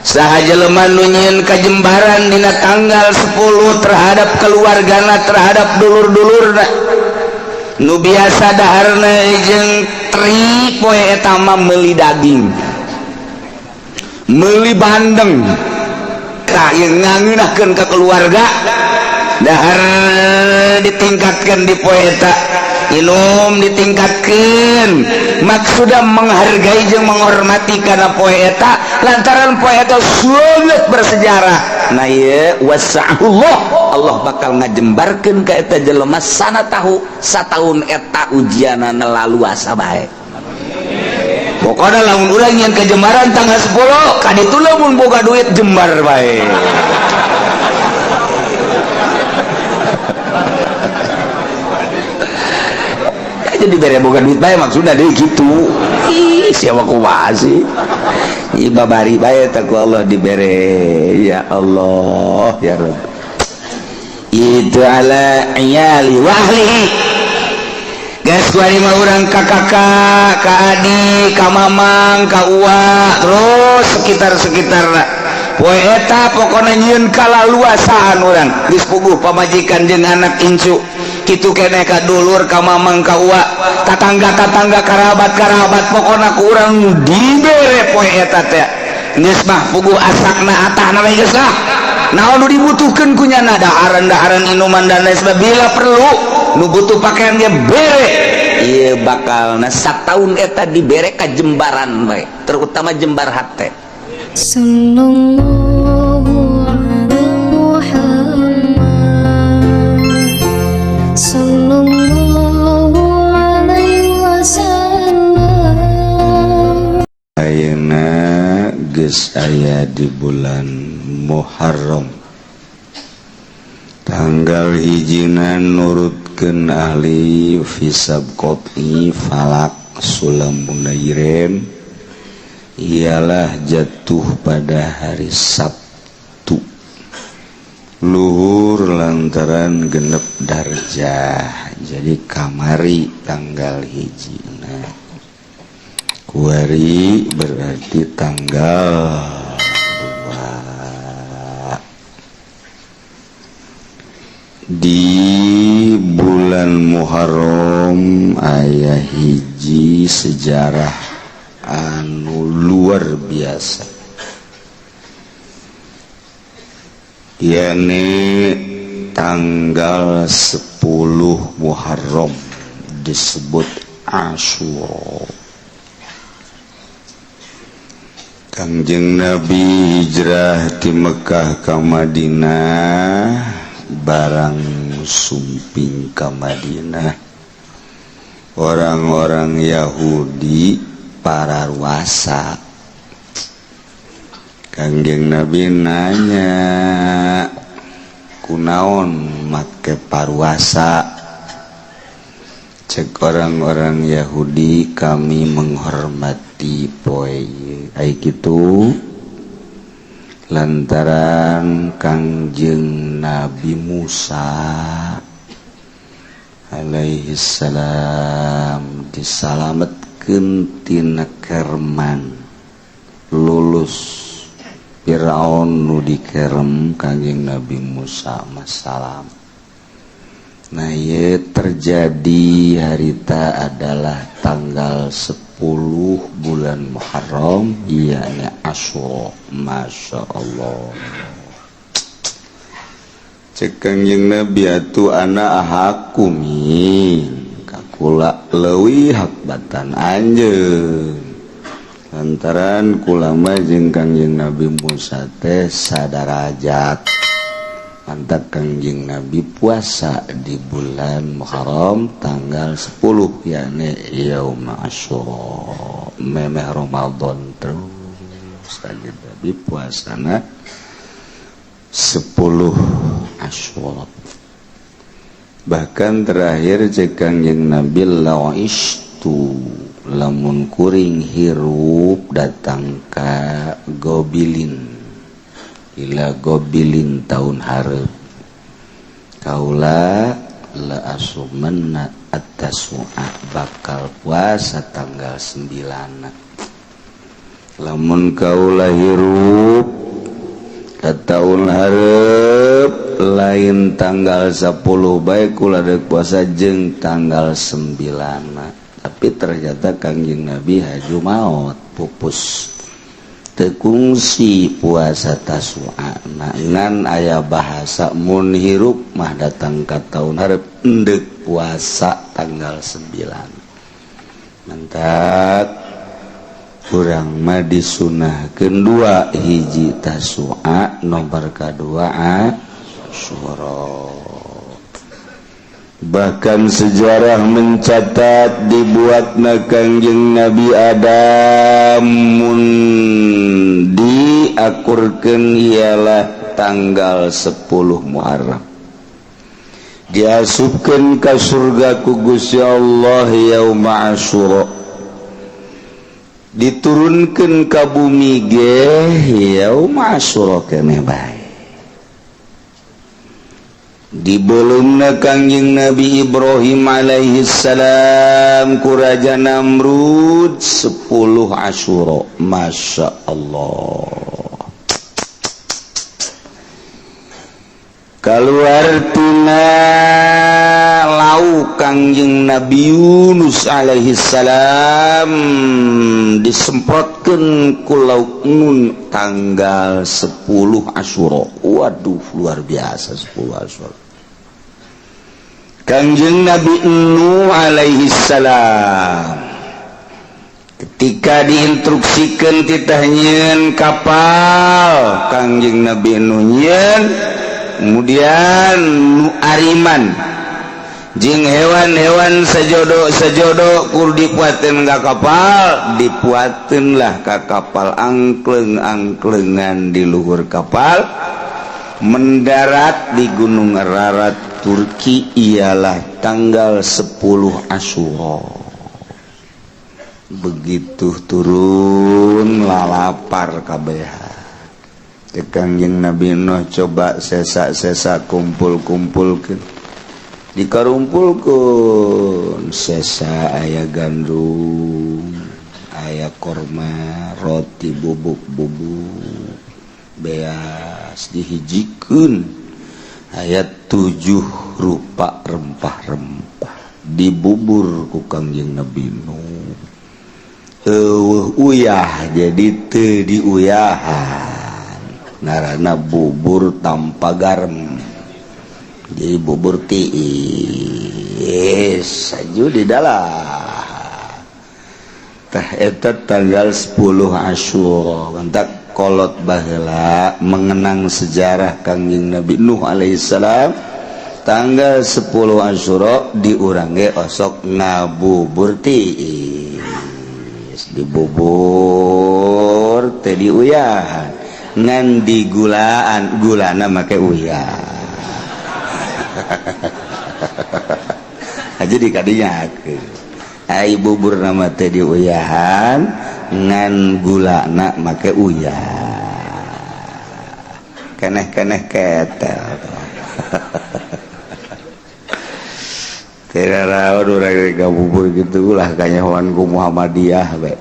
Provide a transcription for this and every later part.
Saha jelema nu nyieun kajembaran dina tanggal 10 terhadap keluargana, terhadap dulur-dulurna nu biasa daharna jeung teri, poe eta mah meuli daging, meuli bandeng, tah ieu ngangeunahkeun ka keluarga. Dahar ditingkatkan di poe eta, inum ditingkatkan, maksudnya menghargai jeung menghormati karena poe eta, lantaran poe eta sangat bersejarah. Nah, ieu wasa'ullah, Allah bakal ngajembarkeun ka eta jelema sana tahu sataun eta ujianana laluasa bae. Pokoknya lamun urang yang kejembaran tanggal 10 kaditu, lamun boga duit jembar bae. Jadi bere boga duit bae, maksudnya deh gitu. Ih, siapa kumaha sih? Ih, babari bae tak ku Allah dibere. Ya Allah, ya Rabb. Itu ala iyali wa ahlihi. Geus kuari mah urang ka kakak, ka adik, ka mamang, ka uwa, terus sekitar-sekitar poe eta pokona nyieun kalaluasaan urang. Geus puguh pamajikan jeung anak incu kitu keneh ka dulur, ka mamang, ka uwa, tatangga-tatangga, karabat-karabat, pokona ku urang dibere poe eta teh. Geus mah puguh asakna atahna we geus lah. Naon nu dibutuhkeun ku nyana, daharan-daharan, inuman, dan lain sebagainya, bila perlu nu butuh pakaian ge bere. Ieu bakalna sataun eta dibere kajembaran bae, terutama jembar hate. Sallallahu ala Muhammad, Sallallahu alaihi wasallam. Ayeuna geus aya di bulan Muharram, tanggal hijina nurutkeun ahli hisab qot'i falak sulam munairen ialah jatuh pada hari Sabtu luhur lantaran genep darjah, jadi kamari tanggal hijina, kuari berarti tanggal 2 di bulan Muharram. Aya hiji sejarah anu luar biasa, yakni tanggal 10 Muharram disebut Asyura. Kangjeng Nabi hijrah di Mekah ke Madinah, barang sumping ke Madinah orang-orang Yahudi para ruasa. Kangjeng Nabi nanya, kunaon make paruasa? Cek orang-orang Yahudi, kami menghormati poe ai kitu lantaran Kangjeng Nabi Musa alaihi salam disalametkeun tina kerman, lulus Firaun nu dikerem Kangjeng Nabi Musa masalam. Nah, ye terjadi harita adalah tanggal 10 bulan Muharram, yakni Asyura. Masya Allah. Cek Kangjeng Nabi, atuh ana ahakumi kakula leuwih hak batan anjeun, lantaran kulama jeung Kangjeng Nabi Musa teh sadarajat. Mantap Kangjeng Nabi puasa di bulan Muharram tanggal 10, yakni Yaum Asyura, memeh Ramadan terus Kangjeng Nabi puasana 10 Asyura. Bahkan terakhir cek Kangjeng Nabi, la'istu, lamun kuring hirup datang ka Gobilin, ila Gobilin tahun hareup, kaula la asumanna at-tasu'a, bakal puasa tanggal 9 lamun kaula hirup. Ka taun hareup lain tanggal 10 bae kula deuk puasa jeung tanggal 9. Tapi ternyata Kangjeng Nabi haju maot pupus. Teu kungsi puasa Tasua ngan aya bahasa mun hirup mah datang ka taun hareup endek puasa tanggal 9. Mantap kurang mah disunahkeun dua hiji Tasua nomor kadua Asyura. Bahkan sejarah mencatat dibuatna Kangjeng Nabi Adam mun diakurkeun ialah tanggal 10 Muharram. Diasupkeun ka surga ku Gusti Allah yauma Asyura. Diturunkeun ka bumi ge yauma Asyura keneh bae. Dibelumna Kangjeng Nabi Ibrahim alaihi salam ku Raja Namrud 10 Asyura. Masya Allah. Kaluar tina lauk Kangjeng Nabi Yunus alaihi salam disemprotkeun ku lauk nun tanggal 10 Asyura. Waduh, luar biasa 10 Asyura. Kangjeng Nabi Nuh alaihi salam ketika diinstruksikan titah nyieun kapal, Kangjeng Nabi Nuh nyieun, kemudian nu ariman jeung hewan-hewan sejodo-sejodo kur dipuateun ka kapal, dipuateun lah ka kapal angkleng-angklengan di luhur kapal, mendarat di Gunung Ararat Turki ialah tanggal 10 Asyura. Begitu turun lalapar kabeh. Kangjeng Nabi Nuh coba sesa-sesa kumpul-kumpulkeun. Dikarumpulkeun sesa aya gandum, aya korma, roti bubuk-bubuk, beas dihijikeun. Aya 7 rupa rempah-rempah dibubur ku Kangjeng Nabi Nuh. Eueuh uyah jadi teu diuyahan. Ngaranna bubur tanpa garam. Jadi bubur tiis saju di dalam. Tah eta tanggal 10 Asyura. Mantak kolot baheula mengenang sejarah Kangjeng Nabi Nuh alaihi salam tanggal 10 Asyura di urang ge osok ngabubur tiis. Dibubur teh diuyahan ngan digulaan, gulana make uyah. Aja dikadinyakeun. Ai bubur nama teh diuyahan ngan gulana make uyah. Keneh-keneh ketel. Teu raraon urang ngabubur kitu ulah kanyahoan ku Muhammadiyah bae.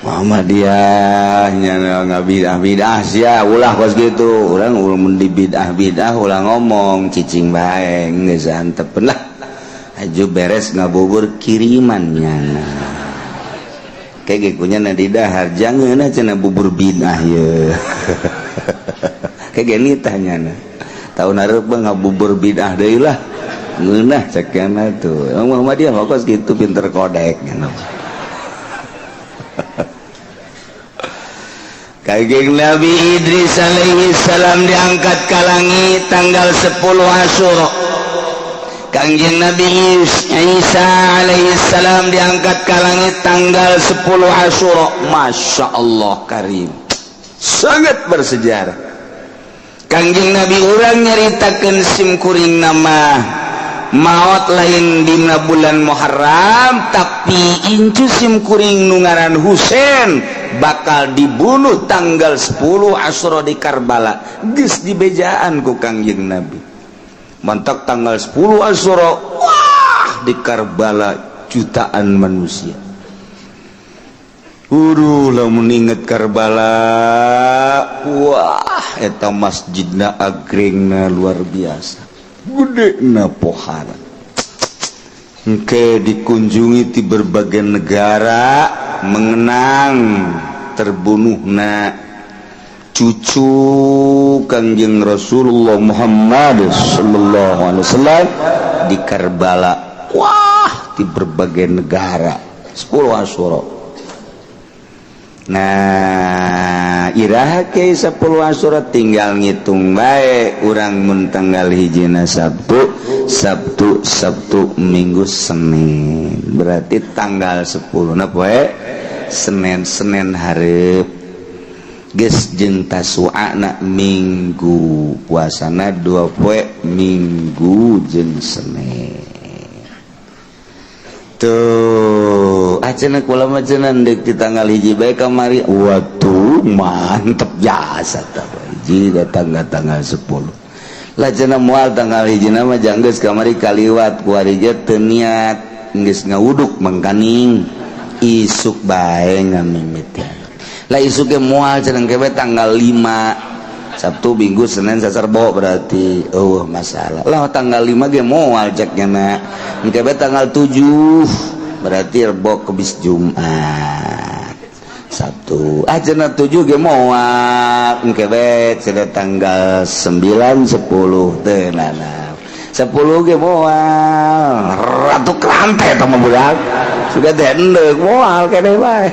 Muhammadiyah nya ngabidah-bidah sia ulah kos kitu. Urang mun di bidah-bidah ulah ngomong cicing bae geus antepeun lah. Aju beres ngabubur kiriman nyana. Kayak ge kunya na di dahar jangeunah cenah bubur bidah ye. Kayak ge nitah nyana. Taun hareup mah ngabubur bidah deui lah. Ngeunah cek kana tuh. Muhammadiyah mah kos kitu pinter kodek nya. Kangjeng Nabi Idris alaihi salam diangkat ke langit tanggal 10 Asyura. Kangjeng Nabi Isa alaihi salam diangkat ke langit tanggal 10 Asyura. Masya Allah karim, sangat bersejarah. Kangjeng Nabi urang nyaritakeun sim kuring nama maot lain dina bulan Muharram, tapi incu sim kuring nu ngaran Husain bakal dibunuh tanggal 10 Asyura di Karbala. Geus dibejaan ku Kangjeng Nabi. Mantak tanggal 10 Asyura, wah di Karbala jutaan manusia. Uduh, lamun inget Karbala, wah, eta masjidna agrengna luar biasa, gede na pohara. Engke dikunjungi di berbagai negara mengenang terbunuhna cucu Kangjeng Rasulullah Muhammad sallallahu alaihi wasallam di Karbala. Wah, di berbagai negara 10 Asyura. Nah, iraha ke 10 Asyura tinggal ngitung bae urang mun tanggal hijina Sabtu, Sabtu, Sabtu, Minggu, Senin. Berarti tanggal 10 na poe Senin, Senin hareup geus jeung Tasu'ana Minggu, puasana 2 poe Minggu jeung Senin. Tuh, acenah kula mah cenah deuk di tanggal hiji bae kamari. Waduh, mantep jasa tah hiji datang ka tanggal 10. Lah cenah moal tanggal hiji mah janggeus kamari kaliwat kuari ge teu niat geus ngawuduk mangkaning isuk bae ngamimiti. Lah isuk ge moal cenah ke tanggal 5 Sabtu, Minggu, Senin, Selasa, Rebo berarti oh masalah. Lah tanggal 5 ge moal cek nya. Engke tanggal 7 berarti Rebo, Kemis, Jumat. Sabtu. Ah cenah 7 ge moal. Engke bae cenah tanggal 9 10 teu nana. 10 ge moal. Ratu kerante eta mah budak. Sudah dendeng moal keneh bae.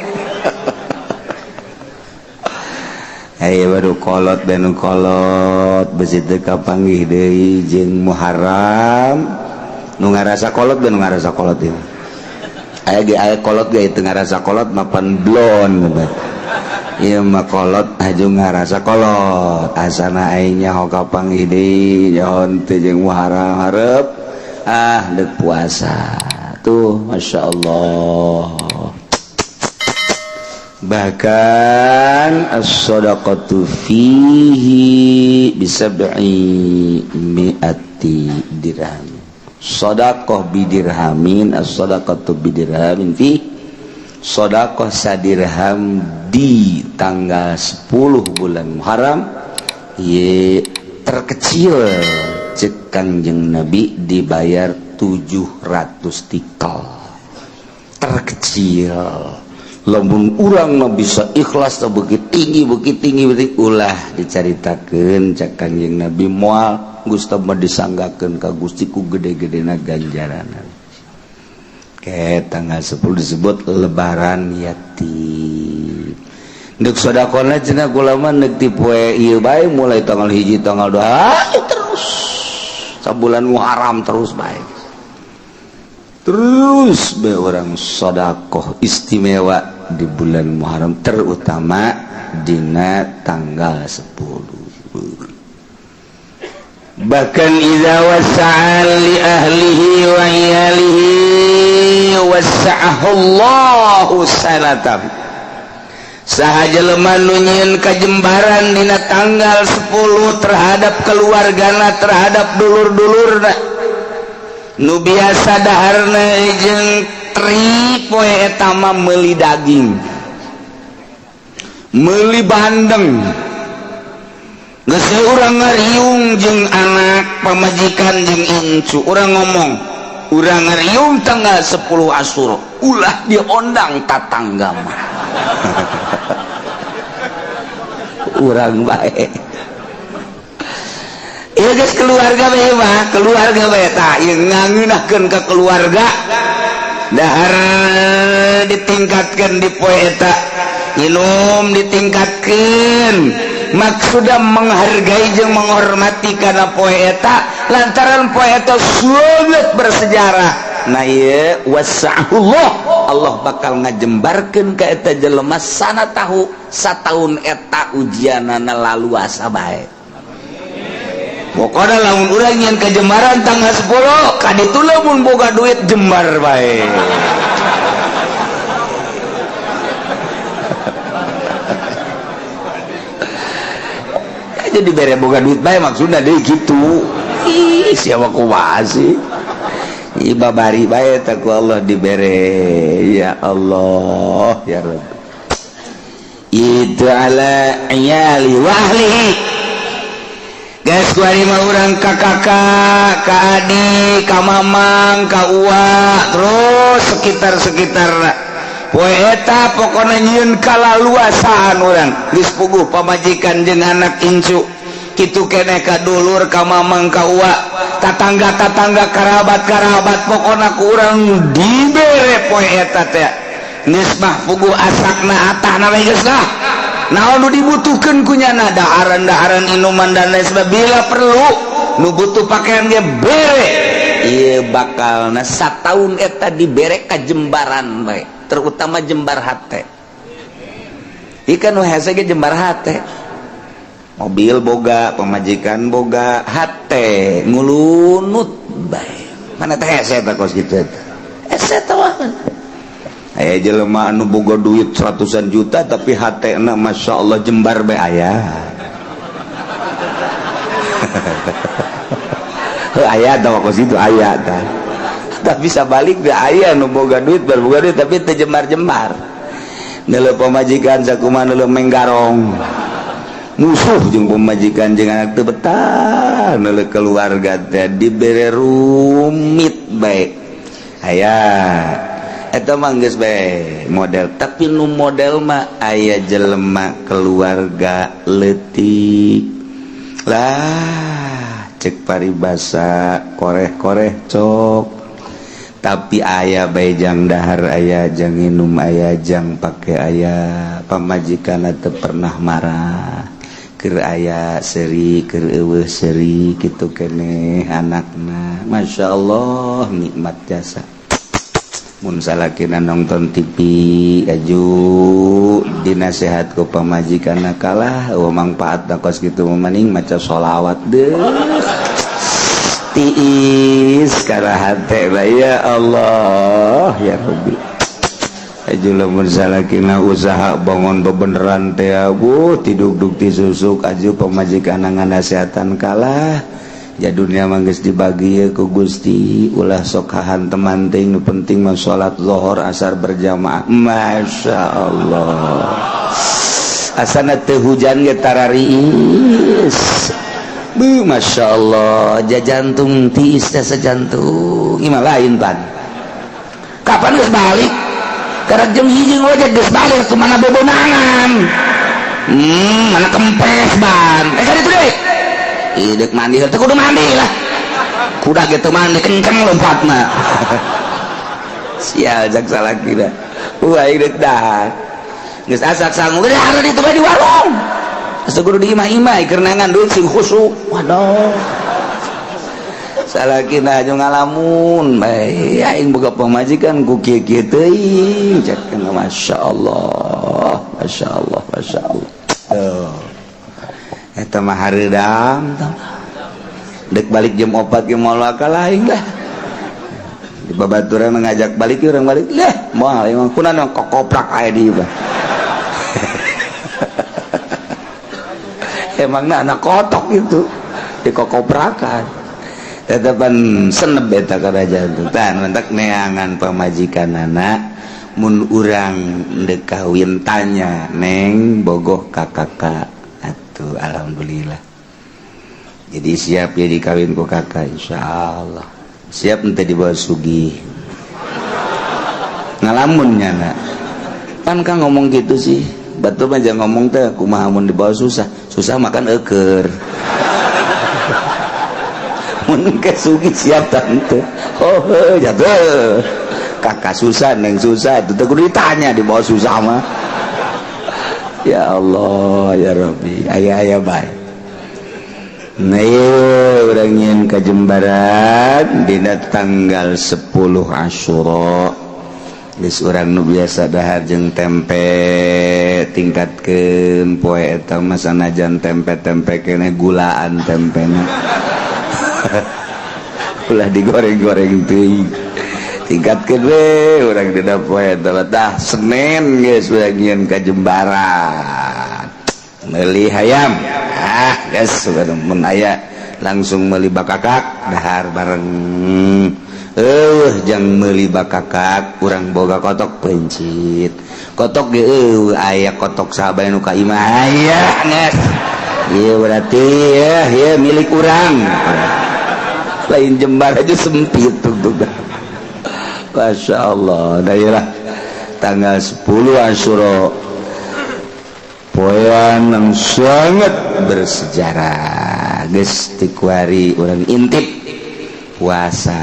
Hey, baru kolot dan kolot besi teu kapanggih deui jeung Muharram nu ngarasa kolot dan ngarasa kolot ieu. Aya ge aya kolot ge teu ngarasa kolot mapan blon ieu mah kolot aju ngarasa kolot asana aing nyaho kapanggih deui nyaho teu jeung Muharram hareup ah deuk puasa tuh masyaallah. Bahkan as-sadaqatu fihi bisab'i mi'ati dirham. Sadaqah bidirhamin, as-sadaqatu bidirhamin fi sadaqah sadirham di tanggal 10 bulan Muharram ye terkecil cek Kangjeng Nabi dibayar 700 tikal. Terkecil. Lamun urang mah bisa ikhlas begitu tinggi begitu tinggi begitu ulah dicaritakeun cak Kangjeng Nabi moal Gusti mah disanggakeun ka Gusti ku gede-gedena ganjaranna. Ke tanggal 10 disebut lebaran yatim. Deuk sedekahna cenah kula mah deuk ti poe ieu bae mulai tanggal 1 tanggal 2 terus sabulan Muharram terus bae. Terus be orang sedekah istimewa di bulan Muharram terutama dina tanggal 10. Bahkan idza wasa'a li ahlihi wa iyalihi wasa'ahu Allahu sanatan. Saha jelema nu nyieun kajembaran dina tanggal 10 terhadap keluargana, terhadap dulur-dulurna nu biasa daharna jeung tri poe eta mah meuli daging, meuli bandeng, geus urang ngariung jeung anak pamajikan jeung incu, urang ngomong urang ngariung tanggal 10 Asyura ulah diondang tatangga mah. Urang bae ieu geus keluarga bae mah, keluarga bae tah ieu ngangeunahkeun ka keluarga dahar ditingkatkan di poe eta, minum ditingkatkan, maksudna menghargai jeung menghormati kana poe eta lantaran poe eta sangat bersejarah. Nah ieu wasa'ullah, Allah bakal ngajembarkeun ka eta jelema sana tahu sataun eta ujianana laluasa bae. Pokoknya lamun urang nyieun kajembaran tanggal 10 kaditu lamun boga duit jembar bae. Jadi bere boga duit bae maksudna deui kitu. Ih, siapa kumaha sih? Ih, babari bae teh ku Allah dibere. Ya Allah, ya Rabb. Itu ala iyali wa ahlihi. Guys, kuari mah urang ka kakak, ka adik, ka mamang, ka uwa, terus sekitar-sekitar poe eta pokona nyieun kalaluasaan urang. Geus puguh pamajikan jeung anak incu kitu keneh ka dulur, ka mamang, ka uwa, tatangga-tatangga, karabat-karabat, pokona ku urang dibere poe eta teh. Geus mah puguh asakna atahna we geus lah. Naon nu dibutuhkeun ku nyana, daharan-daharan, inuman, dan lain sebagainya. Bila perlu nu butuh pakaian ge bere. Ieu bakalna sataun eta dibere kajembaran bae, terutama jembar hate. Ikan nu hese ge jembar hate. Mobil boga, pamajikan boga, hate ngulunut bae. Mana teh hese eta kos kitu eta? Hese teh wah. Aya jelema anu boga duit ratusan juta tapi hatena Masya Allah jembar bae aya. Aya tah kos kitu aya tah. Tapi sabalik ge aya nu boga duit, boga duit tapi teu jembar-jembar. Neuleuh pamajikan sakumaha neuleuh menggarong. Musuh jeung pamajikan jeung anak teu betah, neuleuh keluarga teh dibere rumit bae. Aya eta mah geus bae model, tapi nu model mah aya jelema keluarga leutik lah, cek paribasa koreh-koreh cok, tapi aya bae jang dahar, aya jang minum, aya jang pake, aya pamajikan teu pernah marah, keur aya seuri, keur eueuh seuri, kitu keneh anakna. Masya Allah, nikmat jasa. Mun salakina nonton TV aju dinasehat ku pamajikanna, kalah eueuh mangpaatna kos kitu, mending maca sholawat deuh tiis kana hate. Ya Allah ya Rabbi, aju lamun salakina usaha bangun bebeneran teh abu tiduk-duk tisusuk, aju pamajikanna nganasehatan, kalah ja dunia mah geus dibagi ku Gusti, ulah sok hahanteman teuing, nu penting mah salat zuhur asar berjamaah. Masya Allah, asana teu hujan ge tarariis. Bu, Masya Allah, ja jantung tiis teh sejantung imah lain pan. Kapan geus balik? Karena jam 1 wae geus balik, mana bebenangan, mana kempes ban kan itu deh. Idek mandi teh kudu mandi lah, kuda gitu mandi kenceng lompatna. Sial jak salaki dah. Wah, idek dah geus asak sangu geus harus itu di warung. Asa kudu di imah-imah keur neangan duit sing khusuk. Waduh, salakina aju ngalamun bae, aing boga pamajikan ku kieu-kieu teuing cek. Masya Allah, Masya Allah, Masya Allah. Tuh eta mah hareudang dek balik jam 4 ge moal bakal aing lah. Di babaturan ngajak balik, urang balik lah, moal emang kunaon kokoprak aya di imah. Emangna anak kotok itu dikokoprakan tetepan seneb eta kana jantung tan mentak neangan pamajikan anak. Mun urang dek kawin tanya, neng bogoh ka kakak atuh, alhamdulillah jadi siap ya dikawin ku kakak, insyaallah siap ente dibawa sugih. Ngalamun nyana pan kan ngomong gitu sih, batu mah jangan ngomong teh kumaha mun dibawa susah, susah makan eueur. Mun ke sugih siap tante. Oh jatuh kakak susah, neng susah itu teh kudu ditanya dibawa susah mah. Ya Allah ya Rabbi, aya aya bae. Nah, urang nyieun kajembaran dina tanggal 10 Asyura. Geus urang nu biasa dahar jeung tempe tingkatkeun poe eta mah, sanajan tempe-tempe keneh gulaan tempena. Ulah digoreng-goreng teuing. Tingkatkeun we urang dina poe eta tah Senin geus urang nyieun kajembaran. Meuli hayam. Ah, geus mun aya langsung meuli bakakak dahar bareng. Jang meuli bakakak, urang boga kotok pencit, kotok ge eueuh, aya kotok sahabat nu ka imah aya geus. Ieu berarti ya, ya milik urang. Lain jembar aja sempit tuh tuh. Masya Allah, daerah tanggal 10 Asyura, poean yang sangat bersejarah. Geus ti kuari urang intip puasa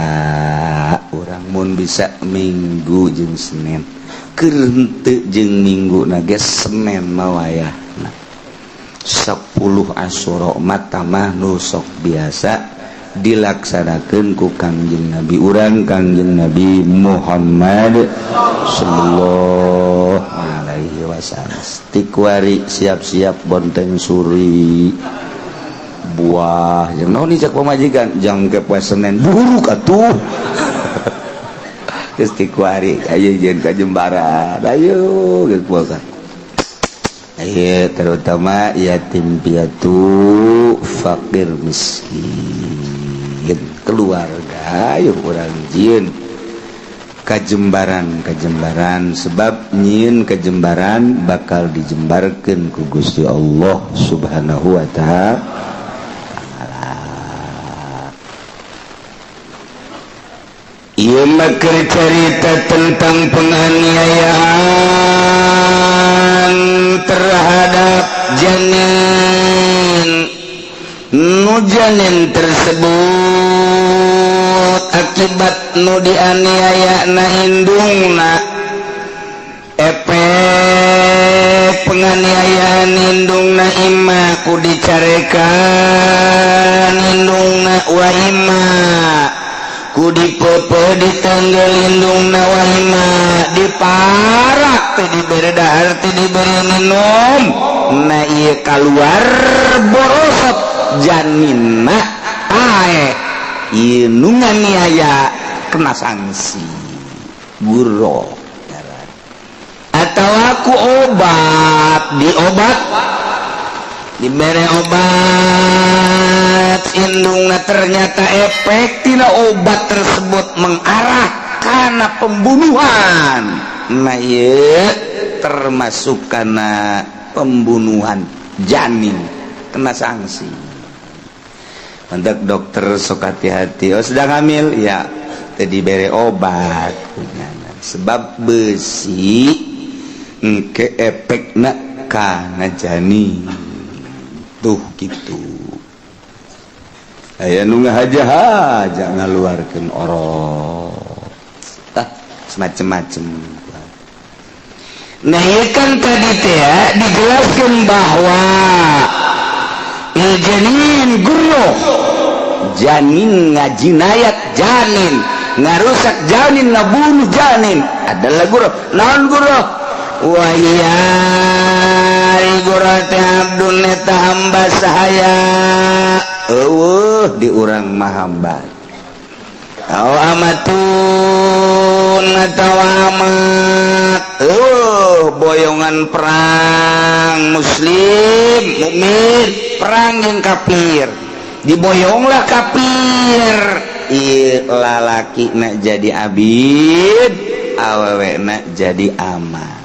urang, mun bisa Minggu jeung Senin, keur henteu jeung Minggu na geus Senin mah wayahna 10 Asyura mah nu sok biasa dilaksanakan ku Kangjeng Nabi urang, Kangjeng Nabi Muhammad sallallahu alaihi wasallam. Ti kuari siap-siap bonteng suri buah yang naon cak pamajikan jang ke poe Senin buruk atuh. Geus ti kuari ayo jeung ka Jembaran, ayo geus puasa. Ayo, terutama yatim piatu, fakir miskin, keluarga, ayo urang jieun kajembaran kajembaran, sebab nyieun kajembaran bakal dijembarkeun ku Gusti Allah Subhanahu wa Ta'ala. Ieu mah keur carita tentang penganiayaan terhadap janin, nu janin tersebut akibat nu dianiaya na indungna. Efek penganiayaan indungna imma ku dicarekan indungna, wa imma ku dipepe ditanggel indungna, wa imma diparak teh, diberi dahar teh, diberi minum. Nah, ieu keluar borosot janinna, paeh. Ieu nu nganiaya kena sanksi guro atau aku obat, diobat, diberi obat indungna, ternyata efek tina obat tersebut mengarah karena pembunuhan. Nah, ieu termasuk karena pembunuhan janin, kena sanksi. Untuk dokter sok hati-hati. Oh, sedang hamil ya, tadi bere obat, sebab besi engke efekna kana janin tuh gitu. Aya nu ngahaja-haja ngaluarkeun orok, ah, semacam-macam. Nah, ieu kan tadi teh ya, dijelaskan bahwa il janin gurro, janin ngajinayat, janin ngarusak, janin ngabunuh janin adalah gurro. Naon gurro? Wa iya, gurro teh abdun, eta hamba sahaya. Eueuh di urang mah hamba. Aw amatun atawa amat. Eueuh boyongan perang muslim mukmin perang jeung kafir, diboyonglah kafir. Ieu lalaki nak jadi abid, awewe nak jadi amat.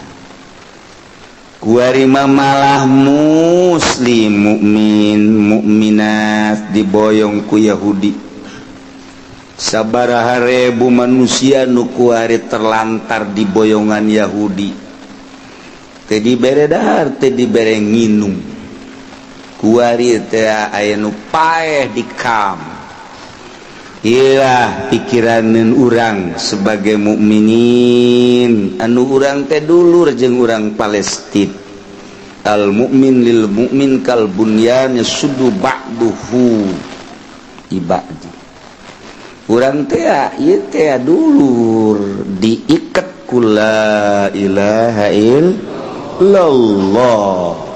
Kuari mah malah muslim mukmin mukminat diboyong ku Yahudi. Sabaraha ribu manusia nu kuari terlantar di boyongan Yahudi, teu dibere dahar, teu dibere nginum. Kuari teh aya nu paeh di kam. Iyalah pikiraneun urang sebagai mukminin, anu urang teh dulur jeung urang Palestina. Al mukmin lil mukmin kal bunyan yasuddu ba'duhu ibadi. Urang teh ieu teh dulur, diikat ku la ilaha illallah.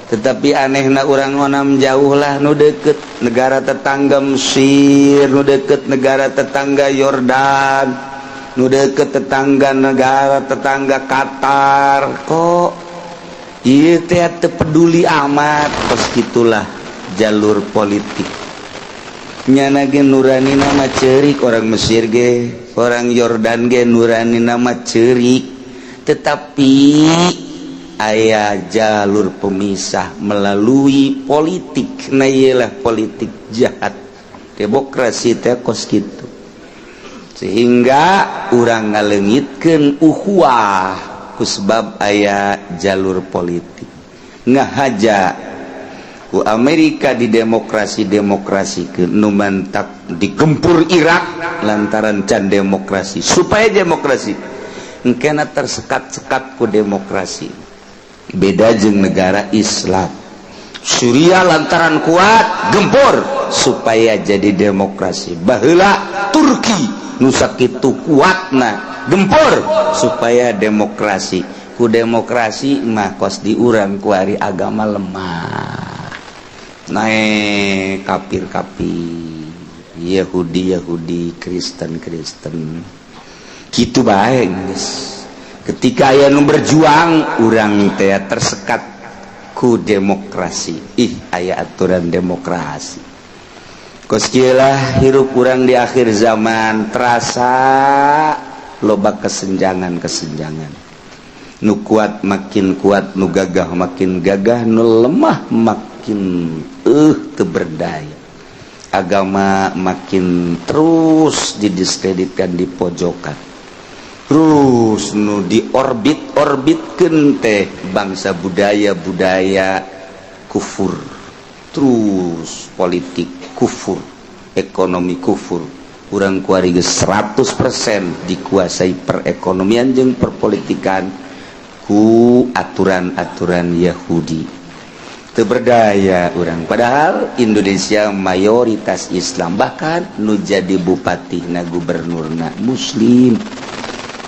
Tetapi anehna urang onam jauh lah, nu deket negara tetangga Mesir, nu deket negara tetangga Yordan, nu deket tetangga negara tetangga Qatar, kok ieu teh teu peduli amat. Kos gitulah jalur politik nyana ge, nurani nama cerik orang Mesir ge. Orang Yordan ge nurani nama cerik, tetapi aya jalur pemisah melalui politik. Nah, iyalah politik jahat demokrasi teh kos kitu, sehingga urang ngaleungitkeun ukhuwah kusbab aya jalur politik. Ngahaja ku Amerika di demokrasi demokrasi ke nu mantak digempur Irak lantaran can demokrasi, supaya demokrasi. Engkena tersekat-sekat ku demokrasi. Beda jeung negara Islam. Suriah lantaran kuat gempur supaya jadi demokrasi. Baheula Turki nu sakitu kuatna gempur supaya demokrasi. Ku demokrasi mah kos di urang kuari agama lemah, naik kafir-kafir, Yahudi Yahudi, Kristen Kristen gitu bae geus. Ketika aya nu berjuang, urang teh tersekat ku demokrasi. Ih, aya aturan demokrasi. Kos kieu lah hirup urang di akhir zaman, terasa loba kesenjangan-kesenjangan. Nu kuat makin kuat, nu gagah makin gagah, nu lemah makin teu berdaya. Agama makin terus didiskreditkan, di pojokan. Terus nu di orbit-orbitkeun teh bangsa budaya-budaya kufur, terus politik kufur, ekonomi kufur. Urang kuari geus 100% dikuasai perekonomian jeung perpolitikan ku aturan-aturan Yahudi. Teu berdaya urang, padahal Indonesia mayoritas Islam, bahkan nu jadi bupati na gubernurna muslim.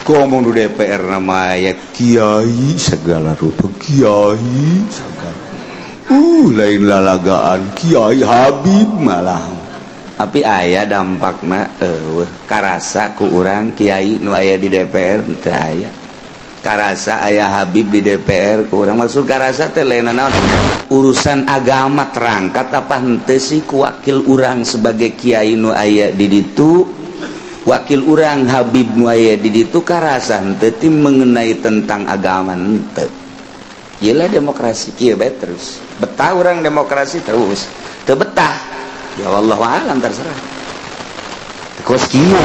Ngomong di DPR nama ya kiai segala rupa, kiai segala, lain lalagaan kiai Habib malah. Tapi aya dampakna karasa ku urang kiai nu aya di DPR? Teu aya karasa aya Habib di DPR ku urang. Maksud karasa teh lain naon, urusan agama terangkat apa henteu sih ku wakil urang sebagai kiai nu aya di ditu, wakil urang Habib nu aya di ditu, karasa henteu ti mengenai tentang agama? Henteu. Gila, demokrasi kieu bae terus. Betah urang demokrasi terus, teu betah ya wallahu alam, terserah. Kos kieu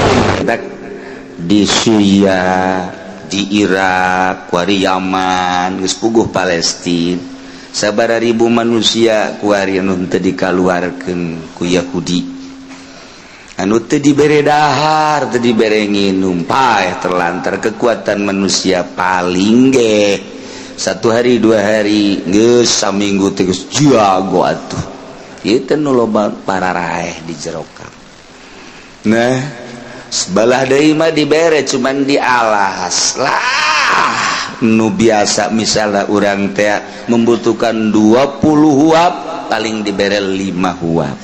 di Suriah, di Irak kuari, Yaman geus puguh, Palestina sabara ribu manusia kuari anu teu dikaluarkeun ku Yahudi, anu teu dibere dahar, teu dibere nginum, paeh terlantar. Kekuatan manusia paling ge satu hari, 2 hari, geus saminggu teh geus jago atuh. Ieu nu loba pararaeh di jero. Nah, sebelah deui mah dibere, cuman dialas lah. Nu biasa misalnya urang teh membutuhkan 20 huab, paling dibere 5 huab.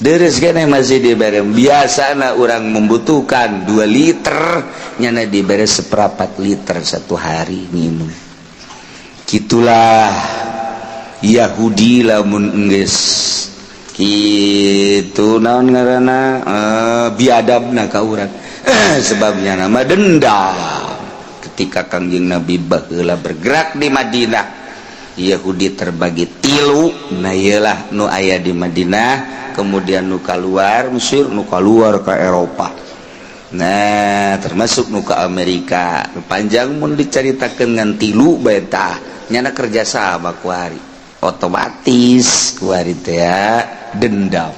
Deres kene masih dibere. Biasana urang membutuhkan 2 liter, nyana dibere seperempat liter satu hari minum. Gitulah Yahudi lamun enggeus kitu, naon ngaranna, biadabna ka urang, sebabnya nama dendam. Ketika Kangjeng Nabi baheula bergerak di Madinah, Yahudi terbagi tilu. Nah, iyalah nu aya di Madinah, kemudian nu keluar Mesir, nu keluar ke Eropa, nah termasuk nu ke Amerika. Panjang mun diceritakan ngan tilu bae tah. Nyana kerjasama kuari, otomatis kuari teh dendam.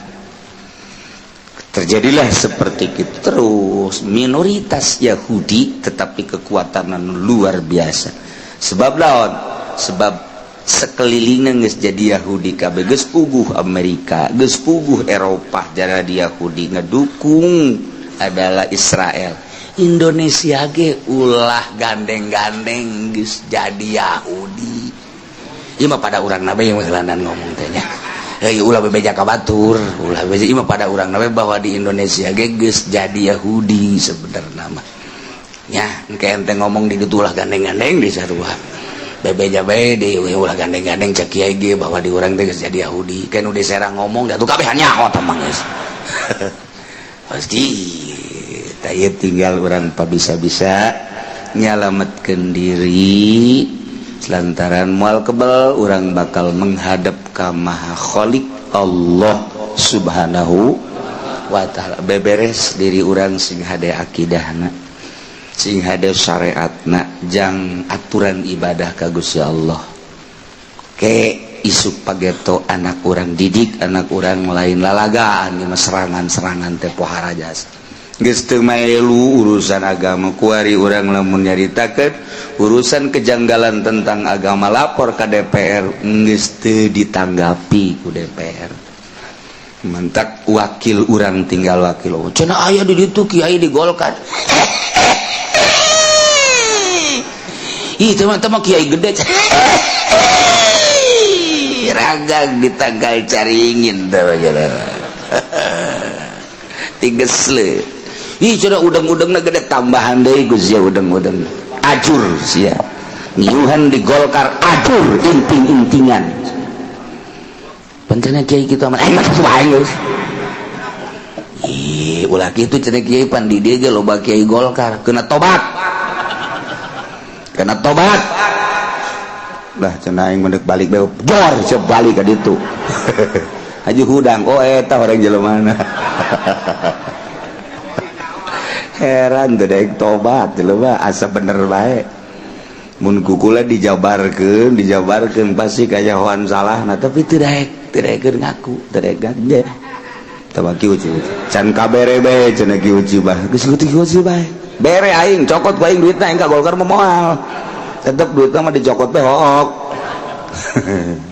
Terjadilah seperti itu terus, minoritas Yahudi tetapi kekuatan luar biasa. Sebab lawan sebab sekelilingnya geus jadi Yahudi kabeh, geus puguh Amerika, geus puguh Eropa jadi Yahudi, ngedukung adalah Israel. Indonesia ge ulah gandeng-gandeng geus jadi Yahudi. Ieu mah pada urang nabe yang ngomong teh nya. Hei, ulah bebeja ka batur, ulah bebeja. Ieu mah pada urang nabe bahwa di Indonesia ge geus jadi Yahudi sebenarnya mah. Nya, engke ente ngomong di ditu ulah gandeng-gandeng di sarua. Bebeja bae di ulah gandeng-gandeng, cek kiai ge bahwa di urang teh geus jadi Yahudi. Kan udah serang ngomong da tuh kabeh nyaho tah mah geus. Pasti. Tah tinggal urang pabisa-bisa nyalametkeun diri lantaran moal kebel urang bakal menghadap ka Maha Khalik Allah Subhanahu wa ta'ala. Beberes diri urang sing hade akidahna, sing hade syariatna, jang aturan ibadah ka Gusti Allah. Ke isuk pageto anak urang didik anak urang lain lalagaan ieu mah serangan-serangan teh pohara jasa. Geus teu maelu urusan agama kuari urang lamun nyaritakeun urusan kejanggalan tentang agama lapor ka DPR geus teu ditanggapi ku DPR. Mantak wakil urang tinggal wakil. Oh, cenah aya di ditu kiai di Golkar. Ih, teman-teman kiai gede. Ragang ditanggal caringin teh tigesle. Ih, cenah udang-udangna gede tambahan deui Gus ya udang-udang. Ajur sia. Ngiuhan di Golkar ajur inting-intingan. Pentingnya kiai kitu amat aing mah aing geus. Ih, ulah kitu cenah kiai pan di dieu ge loba kiai Golkar kena tobat. Kena tobat. Lah cenah aing mendek balik bae jor cep balik ka ditu. Haji hudang oh eta orang jelema. Heran teu daek tobat jelema asa bener bae. Mun kukula dijabarkeun, dijabarkeun pasti kayahoan salahna tapi teu daek, teu daekeun ngaku, teu daek ganje. Tah kieu can kabere bae cenah kieu bah. Geus kieu kieu bae. Bere aing cokot ku aing duitna aing ka Golkar mah moal. Tetep duitna mah dicokot teh hook.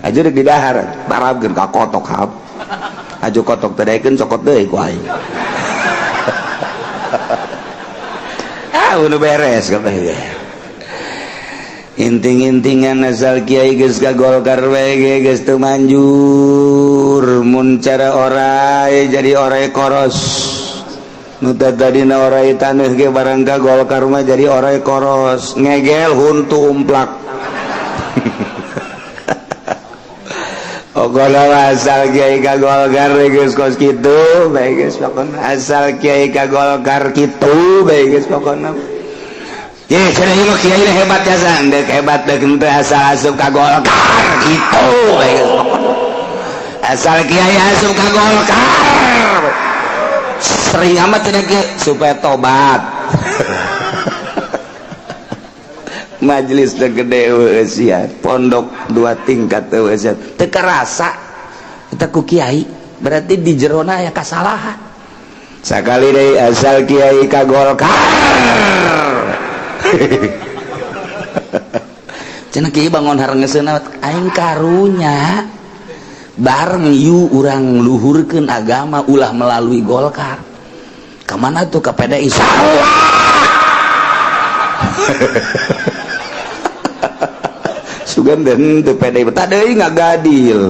Aja rek didahar, tarabkeun ka kotok hap. Aju kotok teu daekeun cokot deui ku aing. Ah, udah beres kabeh. Inting-intingan asal kiai geus ka Golkar bae ge geus teu manjur. Mun cara orai jadi orai koros. Nu tadina orai taneuh ge barang ka Golkar mah jadi orai koros. Ngegel huntu umplak. Pokona asal kiai ka Golkar geus kos kitu bae geus pokona. Asal kiai ka Golkar kitu bae geus pokona. Ye, cenah ieu mah kiai hebat jasa, deuk hebat deuk henteu asal asup ka Golkar kitu bae geus pokona. Asal kiai asup ka Golkar. Sering amat cenah kieu supaya tobat. Majelis teh gede eueuh pondok dua tingkat eueuh teu karasa eta ku kiai berarti di jerona aya kasalahan. Sakali deui asal kiai ka Golkar. Cenah kiai bangun harengeseuna aing karunya bareng yu urang luhurkeun agama ulah melalui Golkar. Ka mana tuh ka PDI salah. Sugan den teu PDI betah deui ngagadil.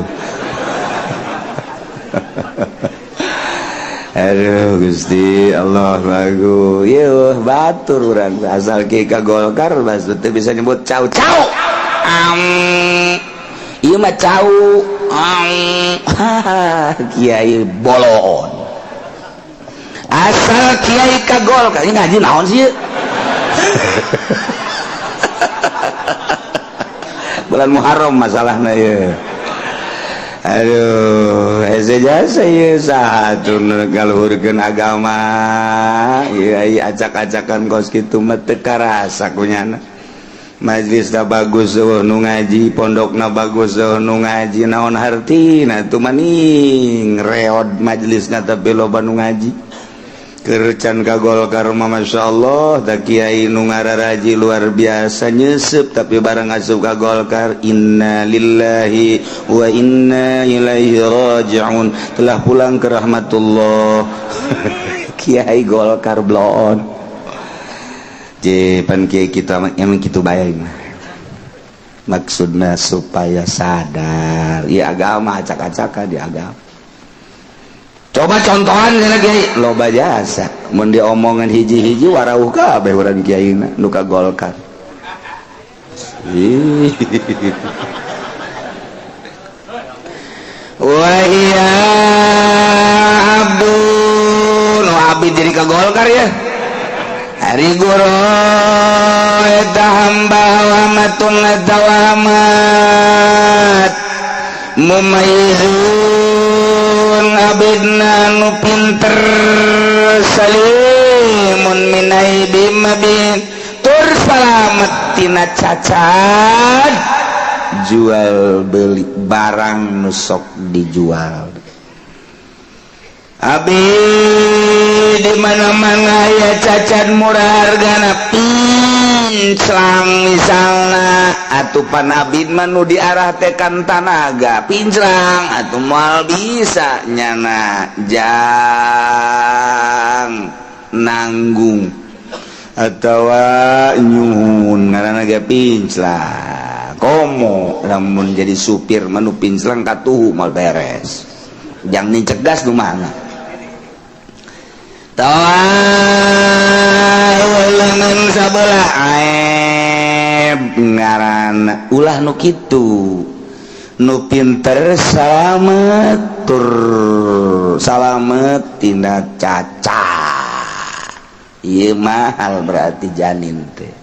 Aduh Gusti Allah bagus. Yeuh batur urang asal kieu ka Golkar bas teu bisa nyebut cau cau. Ieu mah cau. Kiai bolon. Asal kiai ka Golkar ngaji naon sih? Bulan Muharram masalahna ieu. Aduh, hese jasa ieu saha tuh ngaluhurkeun agama. Ieu ai acak-acakan kos kitu mah teu karasa kunyana. Majlisna bagus eueuh nu ngaji, pondokna bagus eueuh nu ngaji, naon hartina tuh maning reod majlisna tapi loba nu ngaji. Kercan ka Golkar mah masyaallah da kiai nu ngararaji luar biasa nyeuseub tapi barang asup ka Golkar inna lillahi wa inna ilaihi rajiun telah pulang ke rahmatullah. Kiai Golkar bloon je pan kiai kita emang kitu bae mah maksudna supaya sadar ieu agama acak-acakan di agama. Coba contohan lagi loba jasa mun diomongan hiji-hiji warauh kabeh urang kiaina nu ka Golkar. Wa iya abdul abid jadi ka Golkar ya. Rigoro eta hamba wamatun eta wamat mumayyizun abidna nu pinter salimun min aibi mabin tur salamet tina cacat jual beli barang nu sok dijual. Abi di mana-mana ya cacat murah hargana pinclang misalna atuh pan abid mah nu diarah teh kan tanaga pinclang atuh moal bisa nyana jang nanggung atawa nyuhun ngaranna ge pinclang komo lamun jadi supir mah nu pinclang katuhu moal beres jang nincek gas nu mana. Tawa sabelah aib ngaran ulah nu kitu nu pinter salamet tur salamet tina cacat ieu mahal berarti janin teh.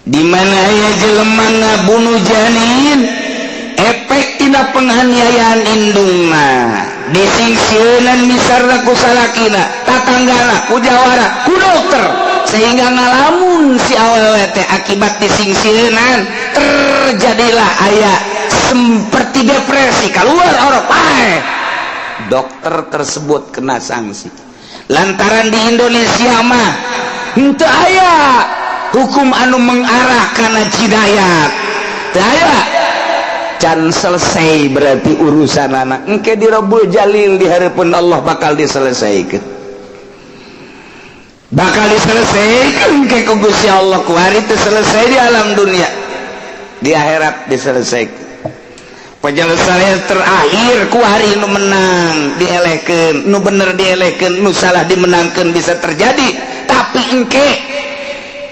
Di mana aya jelema ngabunuh janin efek tina penganiayaan indungna disingsieunan misarna ku salakina tatanggana ku jawara ku dokter sehingga ngalamun si awewe teh akibat disingsieunan terjadilah aya seperti depresi keluar orok pae. Dokter tersebut kena sanksi lantaran di Indonesia mah henteu aya hukum anu mengarah kana jinayat teu aya can selesai berarti urusan anak engke di Rabbul Jalil di hareupeun Allah bakal diselesaikan bakal diselesaikan engke ku Gusti Allah kuari teu selesai di alam dunia di akhirat diselesaikan penyelesaian terakhir kuari nu menang dielehkeun nu bener dielehkeun nu salah dimenangkeun bisa terjadi tapi engke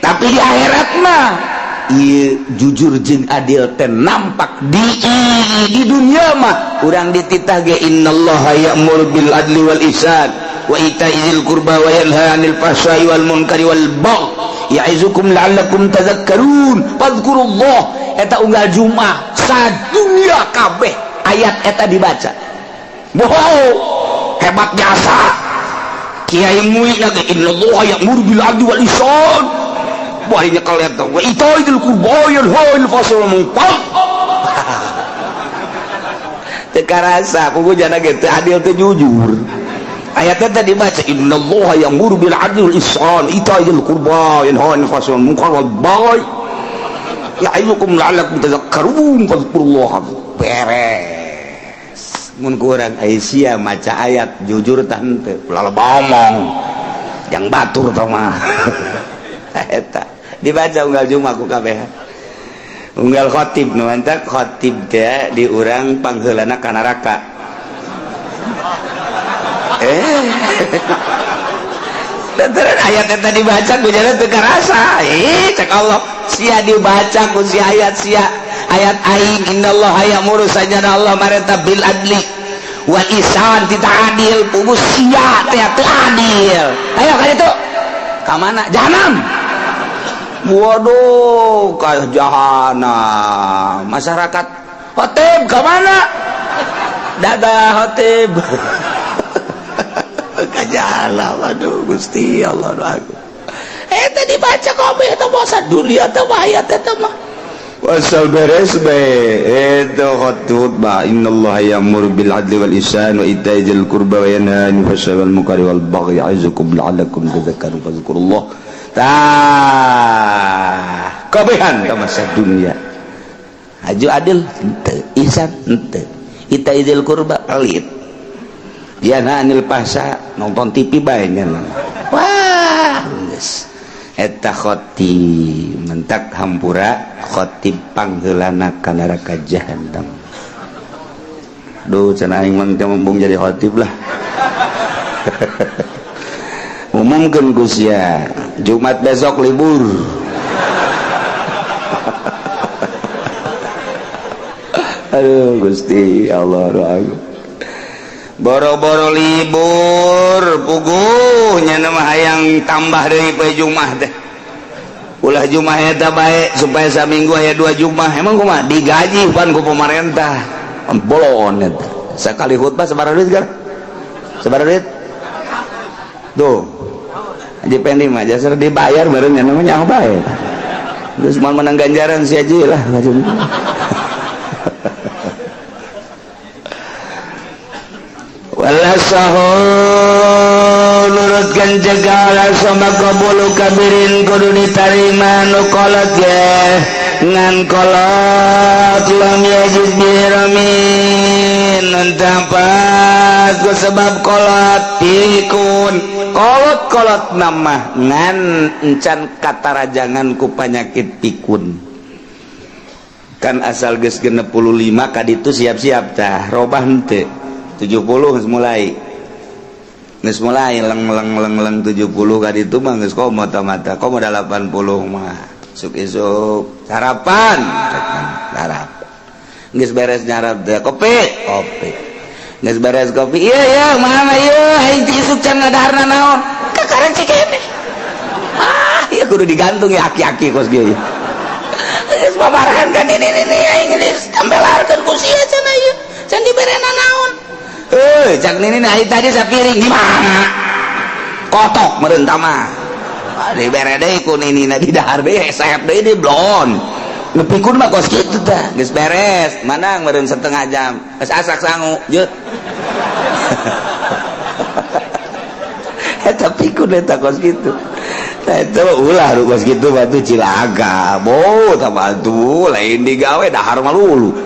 tapi di akhirat mah ieu jujur jeung adil teh nampak di dunia mah urang dititah ge innallaha ya'muru bil adli wal ihsan wa ita'i dzil qurba wa yanha 'anil fahsya'i wal munkari wal baghi ya'izukum la'allakum tadhakkarun fadhkurullah eta unggal Jumat sadunya kabeh ayat eta dibaca. Wow, hebat jasa kiai muina ge innallaha ya'muru bil adli wal ihsan bari nyekel eta wa ita'i dzil qurba yanha 'anil fahsya'i wal munkar teu karasa kugu jana ge teu adil teu jujur ayatnya tadi dibaca innallaha ya'muru bil adli wal ihsan ita'i dzil qurba yanha 'anil fahsya'i wal munkar wal baghi ya'izukum la'allakum tadhakkarun fadhkurullah beres mun kurang Aisyah maca ayat jujur tah henteu ulah ngomong jang batur tah mah eta dibaca unggal Jumat ku kabeh unggal khatib nu mantak khatib teh di urang pangheulana ka neraka lantaran ayat eta dibaca ku jana teu karasa cek Allah sia dibaca ku si ayat sia ayat aing innallaha ya'muru sajana Allah marenta bil adli wal ihsan tita adil pugu sia teh teu adil ayo ka ditu ka mana jahanam waduh ka jahanam masyarakat khotib ka mana dadah khotib ka jahanam aduh Gusti Allah aku eta dibaca kabeh eta masa dunia teh ayat eta mah wasal beres bae eta khutbah innallaha ya'muru bil adli wal ihsan wa ita'i dzil qurba wa yanha 'anil fahsya'i wal munkari wal baghi ya'izukum la'allakum tadhakkarun fadhkurullah tah kabehan ka masa dunia haju adil henteu ihsan henteu ita'i dzil qurba pelit yanha 'anil fahsya nonton TV bae nya wah geus eta khotib mentak hampura khotib pangheulana ka neraka jahanam. Duh cenah aing mah teu embung jadi khotib lah. Umumkeun ku sia Jumat besok libur. Aduh Gusti Allah doa. Boro-boro libur puguh nya mah hayang tambah deui poe Jumat teh. Ulah Jumat eta bae supaya saminggu aya 2 Jumat. Emang kumaha digaji pan ku pemerintah. Bolon eta. Sekali khutbah sabaraha duit gar? Sabaraha duit? Tuh. Haji Pendi mah jasar dibayar bareng nya namanya bae. Terus mau menang ganjaran si haji lah. Wala sahu nurutkan cegala sama qabulu kabirin kudu ditarima nu kolot ye ngan kolot lam yajid biramin nentapat ku sebab kolot pikun kolot-kolot nama ngan encan katarajangan ku penyakit pikun kan asal geus 65 kaditu siap-siap tah robah henteu 70 geus mulai geus mulai leng leng leng leng 70 kaditu mah geus komo mata komo 80 mah isuk isuk sarapan sarap geus beres nyarap teh kopi kopi geus beres kopi iya iya mana ieu aing teh isuk can ngadaharna naon kakaran cikene ah ieu kudu digantung ya aki-aki kos kieu geus babarahan kan ini aing geus tambelarkeun ku sia cenah ieu can diberena naon cak nini nah tadi sapiring gimana kotok meureun mah dibere deui ku nini na di dahar deui sehep deui di blon nepikun mah kos kitu tah geus beres manang meureun setengah jam geus asak sangu jeut eta pikun eta kos kitu tah eta ulah kos kitu mah tuh cilaka bo tah mah tuh lain digawe dahar mah lulu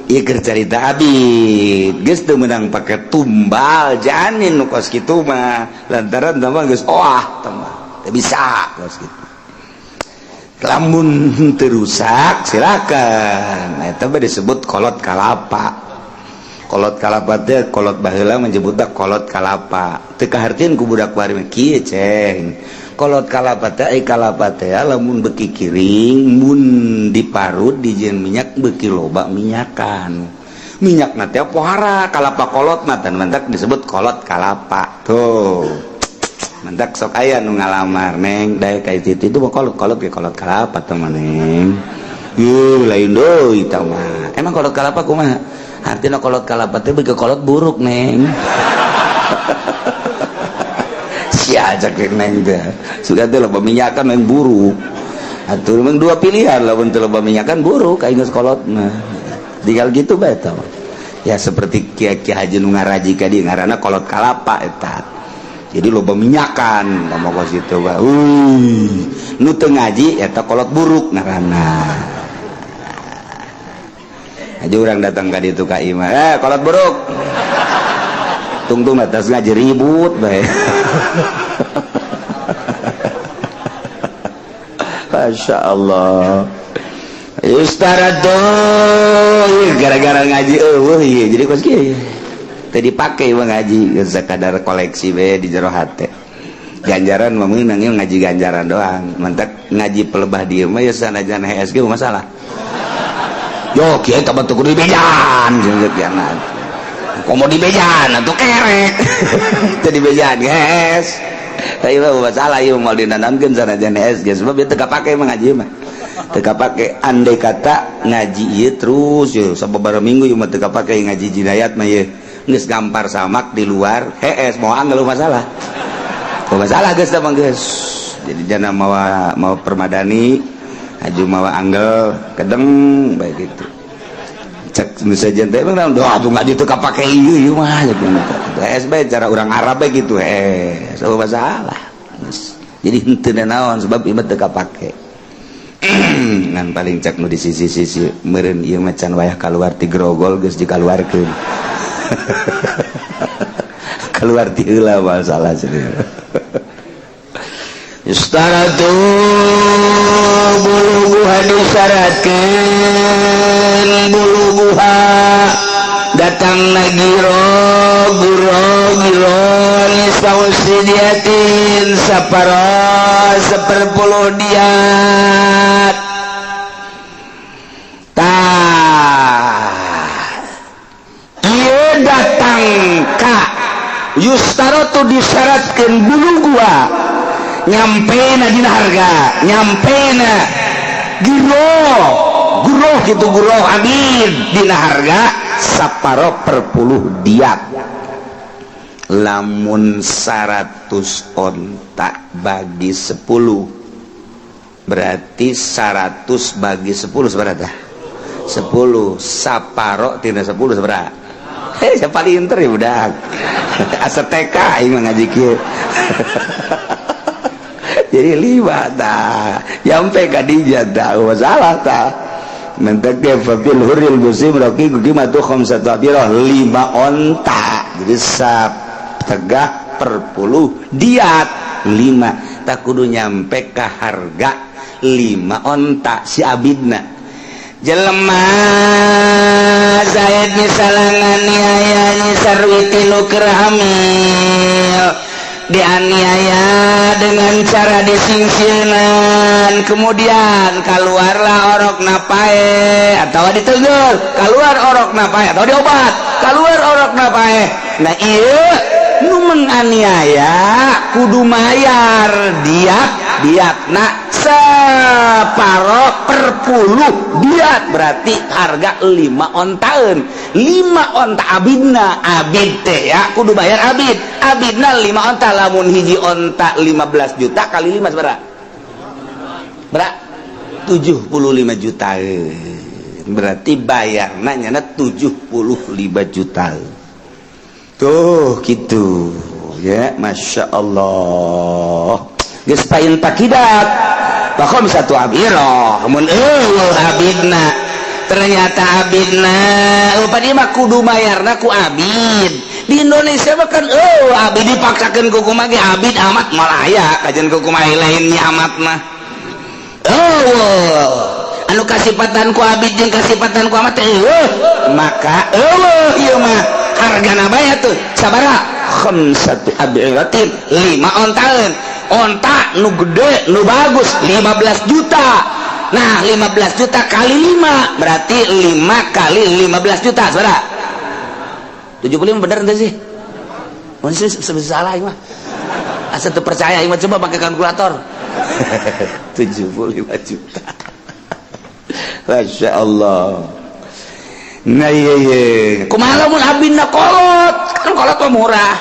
ieu keur carita abid geus teu meunang pake tumbal janin nu kos kitu mah lantaran tah mah geus oah tah mah teu bisa kos kitu lamun teu rusak silakan eta mah disebut kolot kalapa. Kolot kalapa teh kolot baheula menyebutna kolot kalapa teu kahartieun ku budak bari mah kieu ceng kolot kalapa teh ai kalapa teh lamun beuki kiring mun diparut dijieun minyak beuki loba minyakan minyakna teh pohara kalapa kolot mah tan mantak disebut kolot kalapa tuh mantak sok aya nu ngalamar neng daek ka itu itu mah kolot kolot ge kolot kalapa teh mah neng yeuh lain deui tah mah emang kolot kalapa kumaha artina kolot kalapa teh beuki kolot buruk neng sia cek neng teh sudah teh loba minyakan yang buruk atuh memang dua pilihan lamun teu loba minyakan buruk aing geus kolot mah tinggal gitu bae tah ya seperti kiai-kiai haji nu ngaraji ka dieu ngaranna kolot kalapa eta jadi loba minyakan ngomong kos kitu bae nu teu ngaji eta kolot buruk ngaranna aja urang datang ka ditu ka imah kolot buruk tungtung atas ngaji ribut bae. Masya Allah Yustarado gara-gara ngaji eueuh ieu jadi kos kieu teu dipake mah ngaji sakadar koleksi bae di jero hate ganjaran mah meunang ieu ngaji ganjaran doang mantak ngaji pelebah dieu mah ya sanajan HSG masalah yo kieu teh batu kudu dibejan jeung komo dibejan atuh kerek teu dibejan guys tapi mah masalah ieu moal dinanamkeun sanajan HSG sebab ieu teu kapake mah ngaji mah teu kapake andai kata ngaji ieu terus ieu sababaraha minggu ieu mah teu kapake ngaji jinayat mah ieu geus gampar samak di luar hees moal anggeul masalah masalah geus teh mah geus jadi jana mawa mawa permadani aju mawa anggel kedeng bae gitu cek misalnya teh emang doa tuh ngaji teu kapake ieu ieu mah hees bae cara urang Arab bae gitu hees eueuh masalah jadi henteu naon sebab ieu mah teu kapake ngan paling cek nu di sisi-sisi meureun ieu mah can wayah kaluar ti grogol geus dikaluarkeun keluar ti heula masalah serius Yustaratu buluguha disyaratkeun buluguha datang giro guro giro nisausidiatin saparo seperpuluh diat tah ieu datang Yushtarotu disyaratkeun bulu gua nyampena dina harga nyampena guroh guroh gitu guroh abid dina harga saparo per puluh diat. Lamun 100 onta bagi 10 berarti 100 bagi 10 seberapa? 10 saparo tina 10 seberapa? Hei, siapa paling inter ya budak asa TK aing mah ngaji kieu. Jadi lima tah nyampe ka dinya tah masalah tah mentek ge fafil hurril muslim raqiqu qimatu khamsatu abirah 5 onta. Jadi sategah per puluh diat 5 tak kudu nyampe ka harga 5 onta si abidna. Jelema Zaid misalnya nganiaya Nyi Sarwiti nu keur hamil, dianiaya dengan cara disingsieunan, kemudian keluarlah orok paeh atau ditegur keluar orok paeh atau diobat keluar orok paeh. Nah iya nu menganiaya kudu mayar diat diatna separo per puluh diat, berarti harga 5 ontaeun 5 onta abidna. Abid teh ya kudu bayar abid abidna 5 onta. Lamun hiji onta 15 juta kali 5 seberapa? Berapa? 75 juta. Berarti bayarna nyana 75 juta tuh gitu ya. Masya Allah, geus pain takidat wa khamsatu abirah mun eueuh abidna. Ternyata abidna upah dia mah kudu mayarna ku abid. Di Indonesia mah kan eueuh abid dipaksakeun ku kumaha ge abid amat malah aya kajian ku kumaha lainnya amat mah eueuh anu kasipatan ku abid jeung kasipatan ku amat teh eueuh maka eueuh ieu mah hargana bae tuh sabaraha khamsatu abiratin 5 ontaeun onta nu gede nu bagus 15 juta. Nah 15 juta kali 5 berarti 5 kali 15 juta saudara 75. Bener ente sih? Masih salah ini mah, asa teu percaya ini mah, coba pakai kalkulator. 75 juta. Masya Allah. Nah iya iya kumaha lamun abidna kolot? Kan kolot mah murah.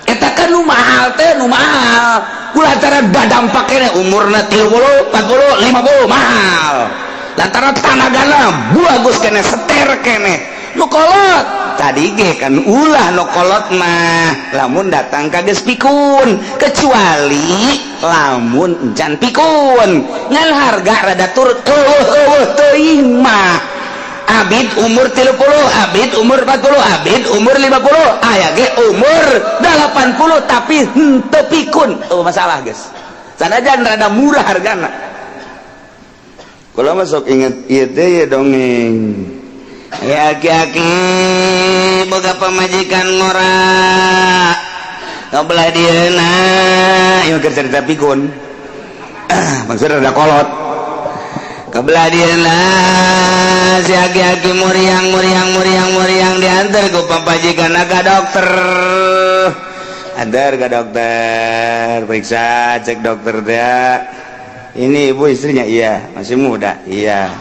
Eta kan nu mahal teh nu mahal kulantaran badampak kene umurna 30 40 50 mahal lantaran tanagana bagus kene seter kene. Nu kolot tadi ge kan ulah nu kolot mah lamun datang ka geus pikun, kecuali lamun encan pikun ngan harga rada turut eueuh eueuh teuing mah. Abid umur 30, abid umur 40, abid umur 50, aya ge umur 80 tapi henteu pikun. Oh masalah guys, sanajan rada murah hargana. Kalau masuk inget ieu teh ya dongeng ya aki-aki boga pamajikan ngora ngobelah dieuna ieu keur cerita pikun maksudnya rada kolot. Kebelah dieuna si aki-aki muriang muriang muriang muriang diantar ku pamajikan ka dokter. Antar ke dokter, periksa, cek dokter dia, ini ibu istrinya? Iya. Masih muda? Iya.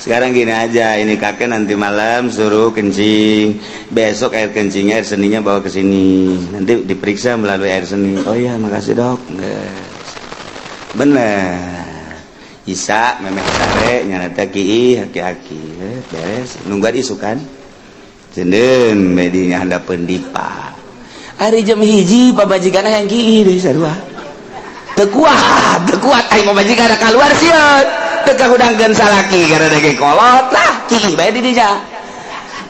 Sekarang gini aja, ini kakek nanti malam suruh kencing, besok air kencingnya, air seninya bawa ke sini, nanti diperiksa melalui air seni. Oh iya, makasih dok. Bener Isa memeh sare nyana teh kiih aki-aki beres nungguan isukan cendeun medinya handapeun dipa. Ari jam 1 pamajikan yang kiih deui sarua teu kuat teu kuat aing pamajikan keluar sieun teu kahudangkeun salaki karena dege kolot lah kiih bae di dinya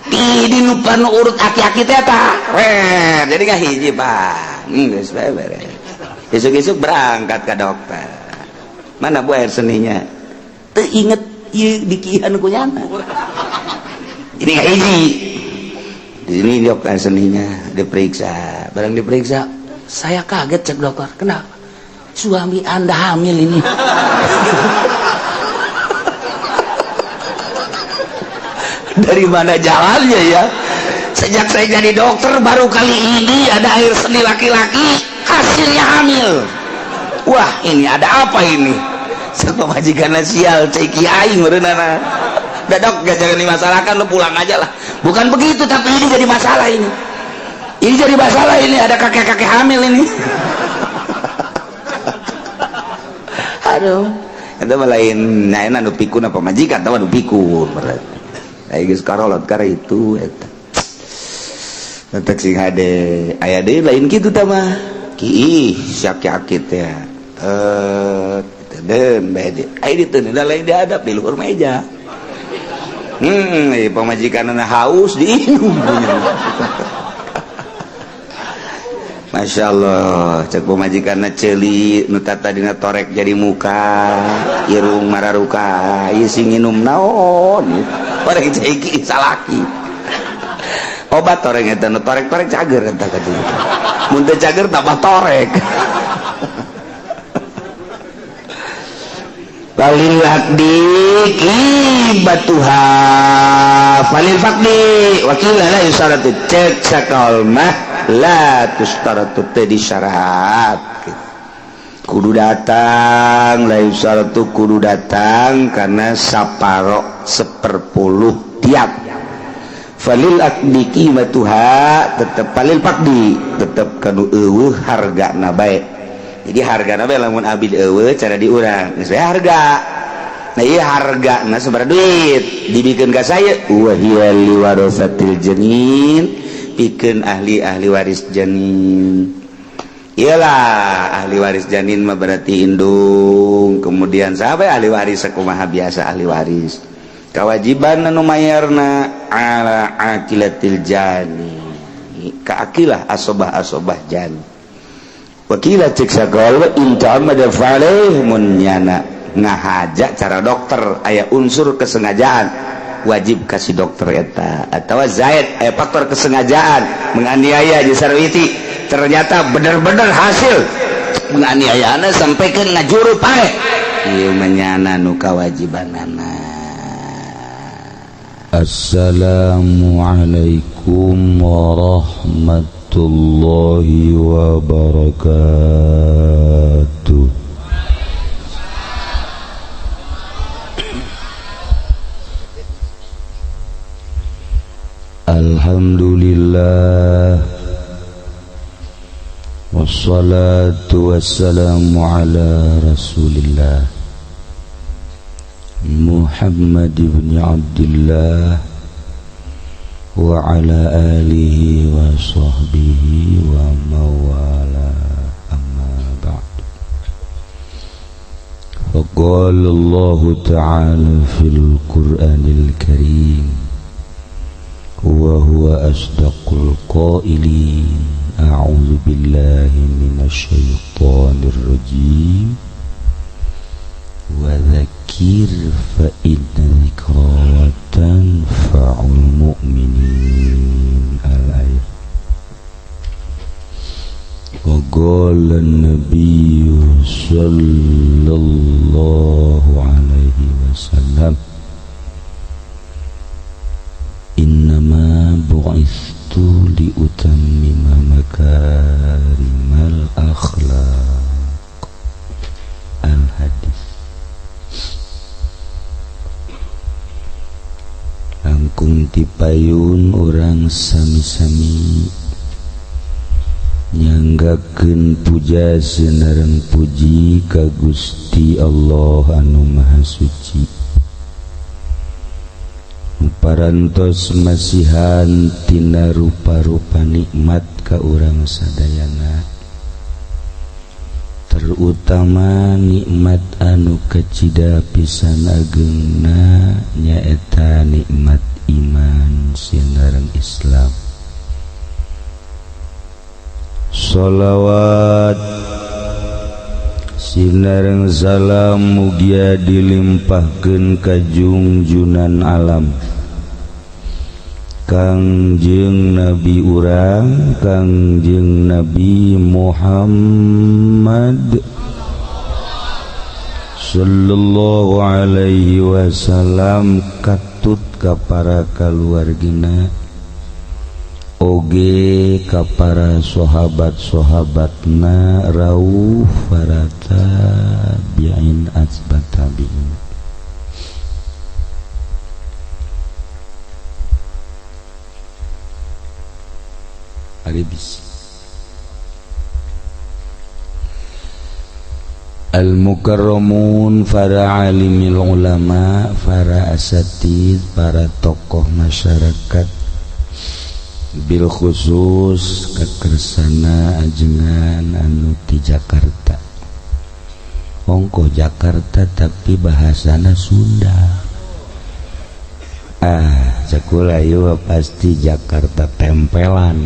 di di nu urut aki-aki teh tah jadi ngahiji Pak geus bae beres. Isuk-isuk berangkat ke dokter. Mana bu air seninya? Teu inget ieu dikihan ku nyana. Ini ngahiji di sini dok air seninya diperiksa. Barang diperiksa, saya kaget, cek dokter. Kenapa? Suami Anda hamil ini. Dari mana jalannya ya? Sejak saya jadi dokter baru kali ini ada air seni laki-laki hasilnya hamil. Wah, ini ada apa ini? Pamajikan sial cek kiai meureunana. Udah dok, gak jangan dimasalahkan, lu pulang aja lah. Bukan begitu, tapi ini jadi masalah ini. Ini jadi masalah ini, ada kakek-kakek hamil ini. Aduh, itu mah lain nah nu pikun apa majikan, tahu nu pikun berarti. Ai geus karolot kara itu eta. Tetek sing hade, aya deui lain kitu tah mah. Ki sia-akit ya. Den bae di. Ai ditu lain dihadap di luhur meja. Pamajikanna haus diinum. Masya Allah, cek pamajikanna ceuli nu tadina torek jadi muka, irung mararuka, ieu sing nginum naon? Orang cek iki salaki. Obat torek eta nu torek-torek cager eta ka dieu. Mun teu cager tambah torek. Falil aqdi qibatuha falil faqdi wakila la yusaratu cek sakal mah la tustaratu teu disyarat kudu datang la yusaratu kudu datang karena saparo 1/10 tiap falil aqdi qibatuha tetep falil faqdi tetep kanu eueuh hargana bae. Jadi harga nabe lamun abid eueuh cara diurang geus harga. Nah ieu hargana sabaraha duit dibikeun ka saya wa hiya liwarasatil janin pikeun ahli-ahli waris janin. Iyalah ahli waris janin mah berarti indung, kemudian sampai ahli waris sakumaha biasa ahli waris. Kewajiban anu mayarna ala aqilatil jani. Ka aqilah asobah-asobah jani. Wakila cek sakal in ta'ammada fa'alaih mun nyana ngahaja cara dokter aya unsur kesengajaan wajib kasih dokter eta atau zaid aya faktor kesengajaan menganiaya jeung sarwiti ternyata bener-bener hasil menganiayana sampai ke ngajuru pae ieu menyana nu kawajibanana. Assalamualaikum warahmatullahi wabarakatuh. Alhamdulillah wassalatu wassalamu ala rasulillah Muhammad ibn Abdillah wa ala alihi wa sahbihi wa mawala, amma ba'd. Faqala Allah ta'ala fil Qur'anil Karim wa huwa asdaqul qailin. A'udzu billahi minasy syaithanir rajim. Wa dzakir fa inna dzikra tanfa'ul mu'minin. Al-ayat. Wa qala an-nabiy sallallahu alaihi wasallam innama bu'istu liutammima makarimal akhlaq. Al-hadis. Langkung tipayun orang sami-sami nyanggakeun puja sinareng puji ka Gusti Allah anu Maha Suci. Parantos masihan tina rupa-rupa nikmat ka urang sadayana, terutama nikmat anu kacida pisan agengna nyaeta nikmat iman sinareng Islam. Sholawat sinareng salam mugia dilimpahkeun ka jungjunan alam Kangjeng Nabi urang Kangjeng Nabi Muhammad sallallahu alaihi wasallam katut ka para kaluargina Oge ka para sahabat-sahabatna rauh para tabi'in asbat tabi'in. Aribis Al-mukarramun, para alimil ulama, para asatid, para tokoh masyarakat, bil khusus kekersana ajengan anu di Jakarta. Ongkoh Jakarta tapi bahasana Sunda. Ah, cakula ieu pasti Jakarta tempelan.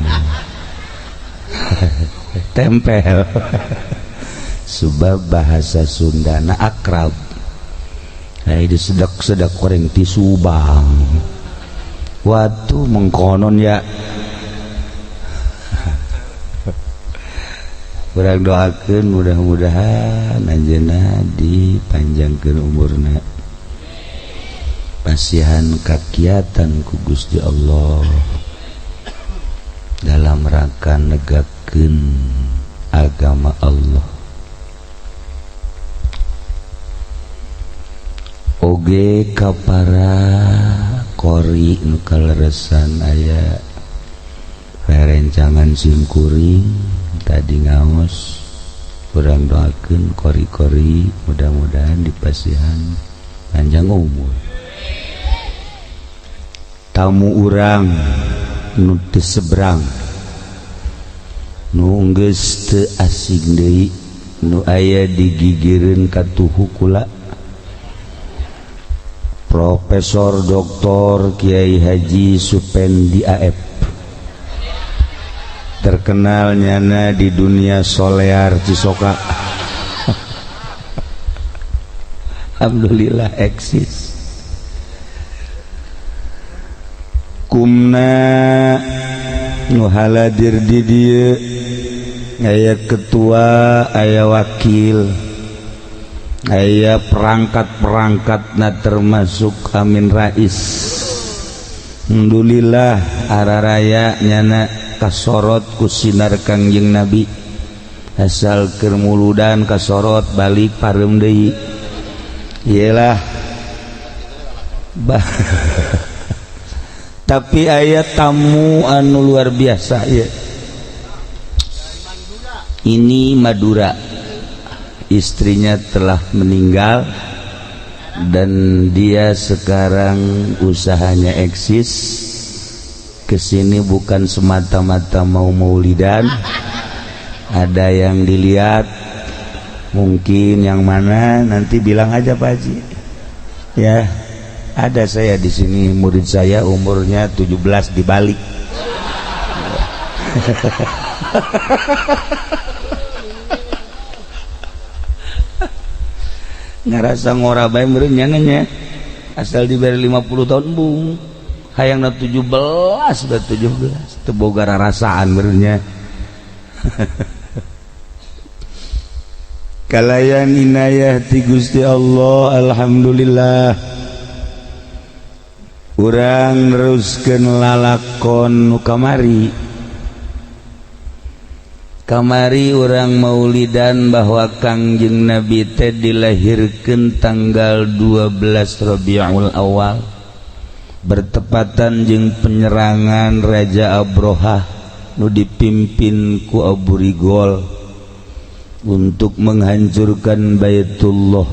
Tempel. Sebab bahasa Sundana akrab. Ai disedak-sedak koreng ti Subang. Waktu mengkonon ya. Urang doakeun mudah-mudahan anjeunna dipanjangkeun umurna. Pasihan kakiatan ku Gusti Allah dalam rangka negakeun agama Allah. Oge ka para qori nu kaleresan aya rerencangan simkuring tadi ngaos, urang doakeun kori-kori mudah-mudahan dipasihan panjang umur. Tamu urang nu teu seberang, nu geus teu asing deui, nu aya digigireun katuhu kula, Profesor Dr. Kiai Haji Supendi AF, terkenal nyana di dunia solear Cisoka. Alhamdulillah eksis. Kumna nu haladir di dieu aya ketua, aya wakil, aya perangkat-perangkatna termasuk Amin Rais. Alhamdulillah araraya nyana kasorot ku sinar Kangjeng Nabi. Asal keur muludan kasorot balik pareum deui. Iyalah. Tapi aya tamu anu luar biasa ya. Ini Madura. Istrinya telah meninggal dan dia sekarang usahanya eksis. Kesini bukan semata-mata mau maulidan, ada yang dilihat, mungkin yang mana nanti bilang aja Pak Haji. Ya, ada saya di sini, murid saya umurnya 17 di Bali. Ngerasa ngora bae meureun nya, asal diberi 50 tahun bung. Hayangna 17 udah 17 teu boga rarasaan meureun nya. Kalayan inayah ti Gusti Allah, alhamdulillah. Urang neruskeun lalakon nu kamari. Kamari urang maulidan bahwa Kangjeng Nabi teh dilahirkeun tanggal 12 Rabiul Awal, bertepatan jeung penyerangan Raja Abrohah nu dipimpin ku Abu Rigol untuk menghancurkan Baitullah,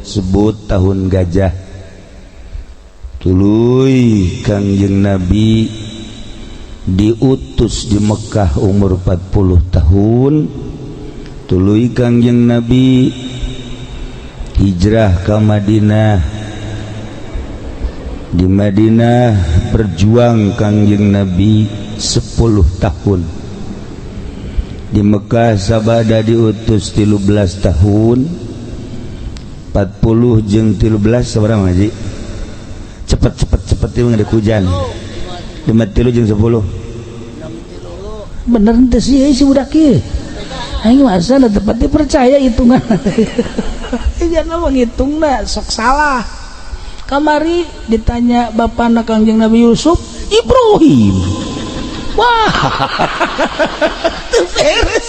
sebut tahun gajah. Tuluy Kangjeng Nabi diutus di Mekah umur 40 tahun. Tuluy Kangjeng Nabi hijrah ke Madinah. Di Madinah berjuang Kangjeng Nabi 10 tahun. Di Mekah sabada diutus 13 tahun. 40 jeung 13 sabaraha Haji? Cepet cepet cepet ieu ngade hujan. 5 jeung 10. Bener teh sih si budak ieu. Aing mah asal tepatnya percaya hitungan. Jangan menghitungna sok salah. Kamari ditanya bapana Kangjeng Nabi Yusuf, Ibrahim. Wah, teu beres.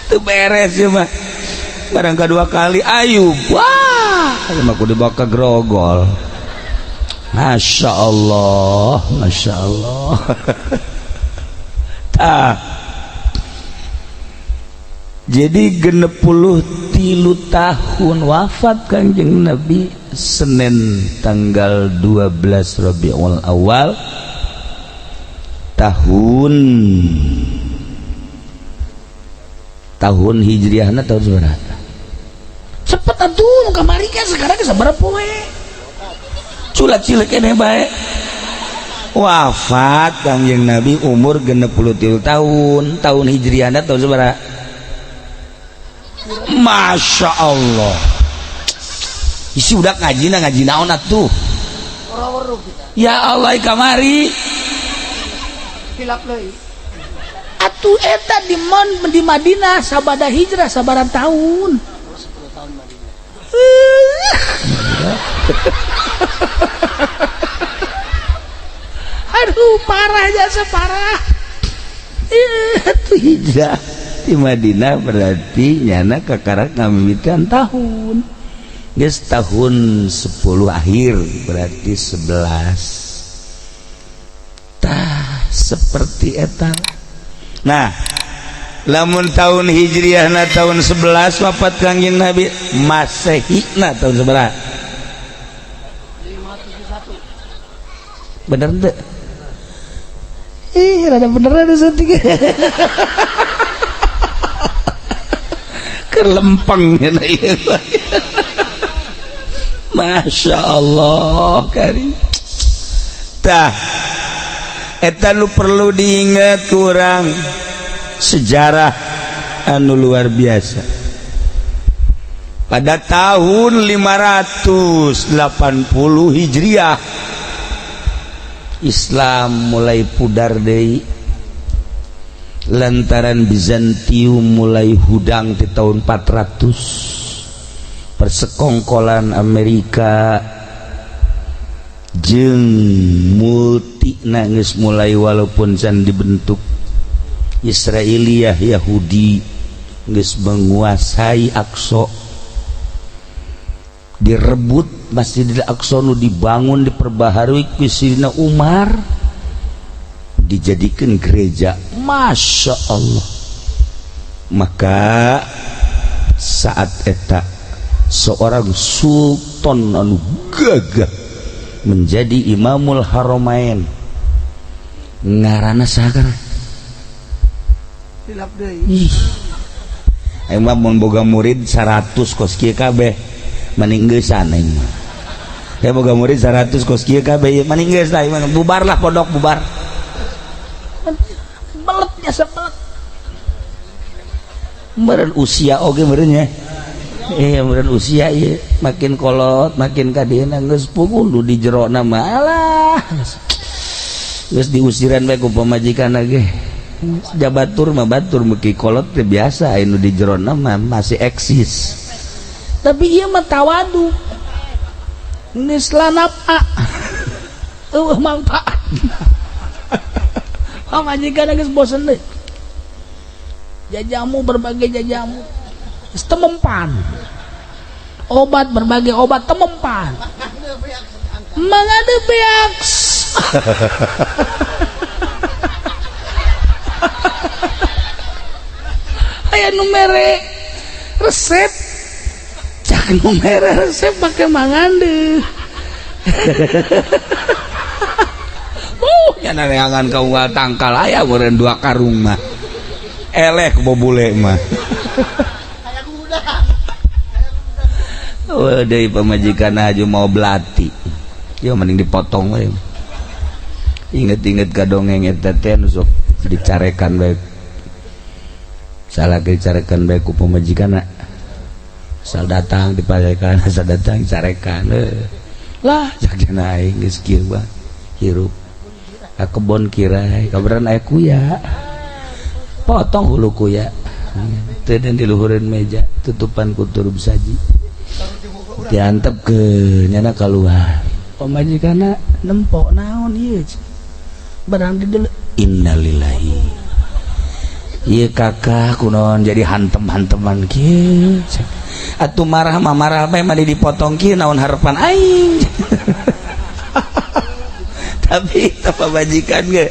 Teu beres ya mah. Barang kedua kali Ayub. Wah, ieu mah kudu dibawa ke grogol. Masya Allah, Masya Allah. Tah. Jadi 63 tahun wafat Kangjeng Nabi Senin tanggal 12 Rabiul Awal tahun Hijriahna tahun sabaraha? Cepet atuh kamari kan sekarang sabaraha poe? Culat cilik keneh bae. Wafat Kangjeng Nabi umur 63 tahun, tahun Hijriahna tahun sabaraha? Masya Allah. Isi udah ngaji na ngaji naon atuh. Ya Allah kamari. Atuh eta di mon di Madinah sabada hijrah sabaran tahun. 10 tahun Madinah. Aduh parah jasa parah. Atuh hijrah di Madinah berarti nyana kakarak ngamimitian tahun. Geus tahun 10 akhir berarti 11. Tah seperti eta. Nah, lamun tahun Hijriahna tahun 11 wafat Kangjeng Nabi, Masehina tahun sabaraha? 571. Bener teu? Ih, rada bener ada saeutik. Kelempeng ieu. Masya Allah karim. Tah eta lu perlu diingat kurang sejarah anu luar biasa. Pada tahun 580 Hijriah Islam mulai pudar deui lantaran Bizantium mulai hudang di tahun 400. Persekongkolan Amerika jeung multi nangis mulai walaupun can dibentuk Israiliyah Yahudi geus menguasai Aqsa, direbut Masjidil Aqsa nu dibangun diperbaharui ku Sayyidina Umar dijadikan gereja. Masya Allah. Maka saat eta seorang sultan anu gagah menjadi Imamul Haramain ngaranna saha? Hilap deui. Ih. Aing mah mun boga murid 100 kos kieu kabeh mending geusan aing mah. Ya boga murid 100 kos kieu kabeh mending geus lah bubar lah pondok bubar. Beletnya sebelet. Meureun usia oge meureun nya. Iya meureun usia ieu makin kolot makin ka dieuna geus pukul di jerona mah alah. Geus diusiran bae ku pamajikan ge. Jabatur mah batur meuki kolot teh biasa anu di jerona mah masih eksis. Tapi ieu mah tawadu. Geus lanapa. Eueuh manfaat. Pamajikan geus bosen deui. Jajamu berbagai jajamu. Geus temempan. Obat berbagai obat temempan. Mangade beak. Aya nu mere resep. Cak nu mere resep pake mangande. Nya neangan ka unggal tangkal aya meureun 2 karung mah. Eleh bobule mah. Oh, deui pamajikan aju mau belati. Ya mending dipotong we. Inget-inget ka dongeng eta teh nu sok dicarekan bae. Salah dicarekan bae ku pamajikanna. Asal datang diparekan, asal datang dicarekan. Lah jagana aing geus kieu mah hirup. Ka kebon kirai, kabaran aya kuya. Potong hulu kuya. Teu den diluhureun meja, tutupan ku turub saji. Diantep ke nyana keluar. Pamajikanna nempok naon ieu? Barang di dulu. Innalillahi. Ieu kakak kunaon jadi hantem-hanteman kieu. Atuh marah mah marah bae mah dipotong kieu naon harapan aing. Tapi eta pamajikan ge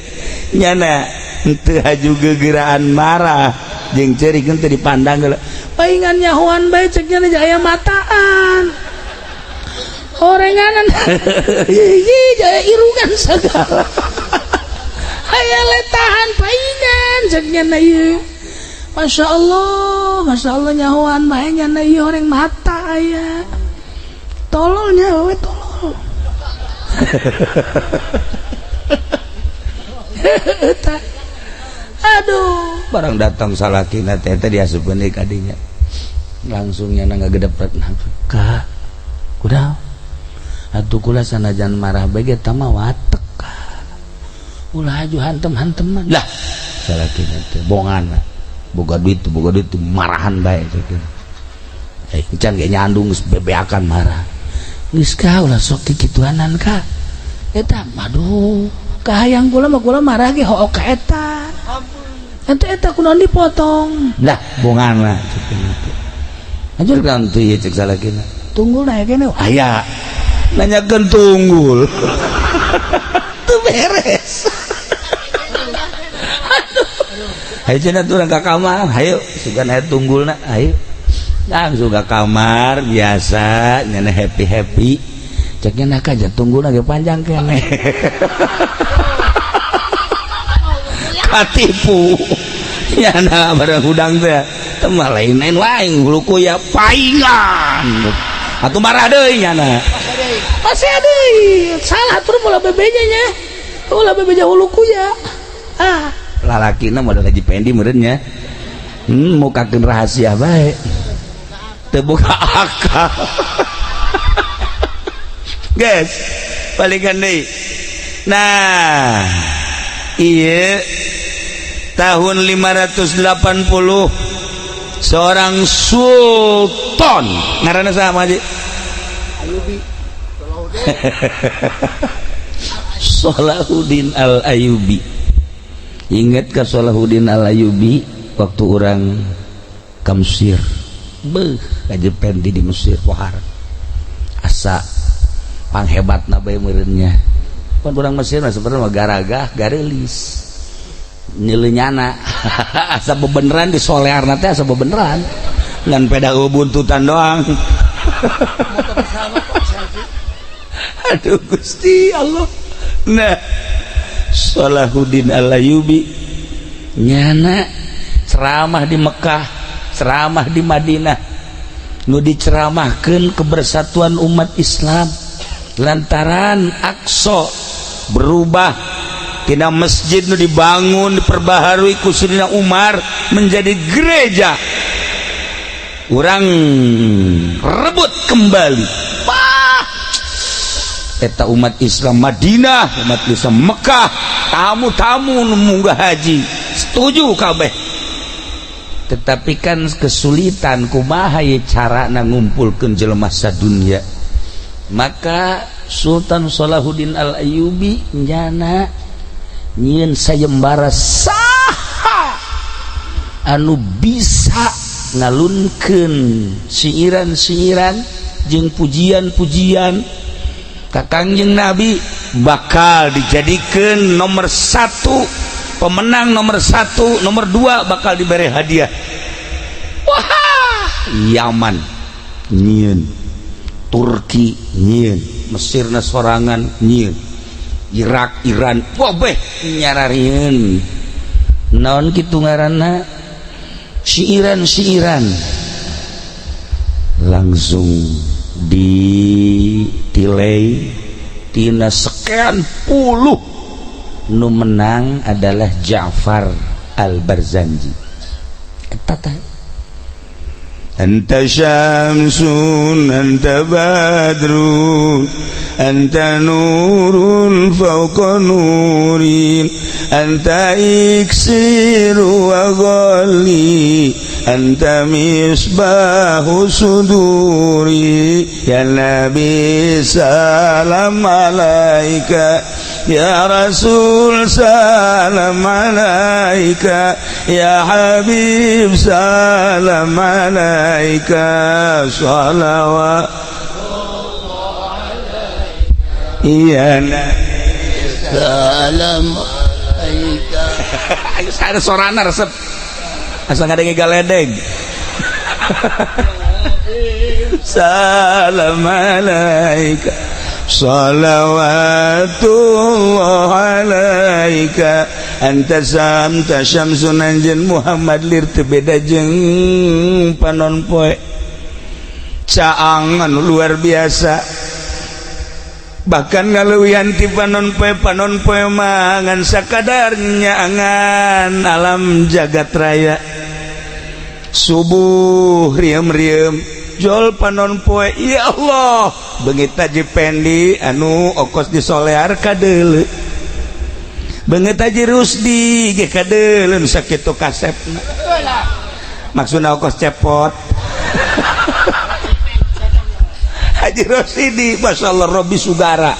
nyana henteu haju gegeraan marah jeung ceurik henteu dipandang geula. Paingan nyahoan bae cek nya aya mataan. Orenganan. Ih, jaya irungan segala. Aya letahan paingan cek nya ieu. Masya Allah nyahoan bae nya ieu horeng mata aya. Tololnya we tolol. Aduh, barang datang salakina teh teh diasupkeun deui ka dinya. Langsung nya ngagedepret ka. Kudaon? Atuh kula sanajan marah bae ge eta mah watek. Ulah aju hantem-hanteman. Lah, salakina teh bongan. Boga duit marahan bae cek. Encan ge nyandung geus bebeakan marah. Geus ka ulah sok kikituanan ka. Eta aduh, kahayang kula mah kula marah ge hook ka eta. Ente eta kunaon dipotong. Lah, bongan lah cek. Anjur kan teu ieu cek salakina. Tunggul na kene. Aya. Nanyakeun tunggul. Teu beres. Aduh. Hayu cenah urang ka kamar, hayu sugan aya tunggulna, hayu. Langsung ke kamar biasa nyana happy-happy. Ceknya nak aja tunggulna ge panjang keneh. Katipu. Nyana barang hudang teh. Teu mah lain-lain wae hulu kuya paingan. Atuh marah deui nyana. Masih deui. Salah tur ulah bebenya nya. Ulah bebenya hulu kuya. Ah, lalakina modal Haji Pendi meureun nya. Mukakeun rahasia bae. Teu buka akal. Guys, balikan deui. Nah, ieu tahun 580 seorang sultan ngaranna saha Haji? Ayubi. Salahuddin Al-Ayyubi. Ingat ka Salahuddin Al-Ayyubi waktu orang ka Mesir. Beuh, Haji Pendi di Mesir pohar. Asa panghebatna bae meureunnya. Pan urang Mesir mah sebenarnya mah garagah, gareulis. Nyeleunyana. Asa bebeneran di solearna teh asa bebeneran. Ngan peda buntutan doang. Aduh Gusti Allah. Nah, Salahuddin Al-Ayyubi nyana ceramah di Mekah, ceramah di Madinah, nu diceramahkeun kebersatuan umat Islam lantaran Aqsa berubah tina masjid nu dibangun diperbaharui ku Sayyidina Umar menjadi gereja. Urang rebut kembali. Wah, eta umat Islam Madinah, umat Islam Mekah, tamu-tamu nu munggah haji setuju kabeh. Tetapi kan kesulitan kumaha ye carana ngumpulkeun jelema sadunya. Maka Sultan Salahuddin Al-Ayyubi nyana nyieun sayembara saha anu bisa ngalunkeun siiran-siiran jeung pujian-pujian ka Kangjeng Nabi bakal dijadikeun nomor 1 pemenang nomor 1, nomor 2 bakal diberi hadiah. Wah, Yaman nyieun, Turki nyieun, Mesirna sorangan nyieun, Irak, Iran, wabeh nyararieun. Naon kitu ngaranna? Siiran-siiran langsung ditilai tina sekian puluh nu menang adalah Ja'far Al-Barzanji. Eta teh Anta syamsun, anta badrun, anta nurun fawqa nurin, anta iksiru wa ghali, anta misbahu suduri. Ya Nabi salam alaika, Ya Rasul salam alaika, ya Habib salam alaika, shalawat iya salam alaika. Ada sorana resep asal ngadenge galedeg. Salam alaika, salawatullah alaika, anta samta syamsun anjeun Muhammad lir teu beda jeung panon poe caang anu luar biasa, bahkan ngaleuwihan ti panon poe. Panon poe mah ngan sakadar nyaangan alam jagat raya. Subuh riem-riem jol panon poe, ya Allah, beungit Haji Pendi anu okos di Solear kadeuleu, beungit Haji Rusdi ge kadeuleu nu sakitu kasepna, maksudna okos cepot. Haji Rosidi masyaallah Robi Sugara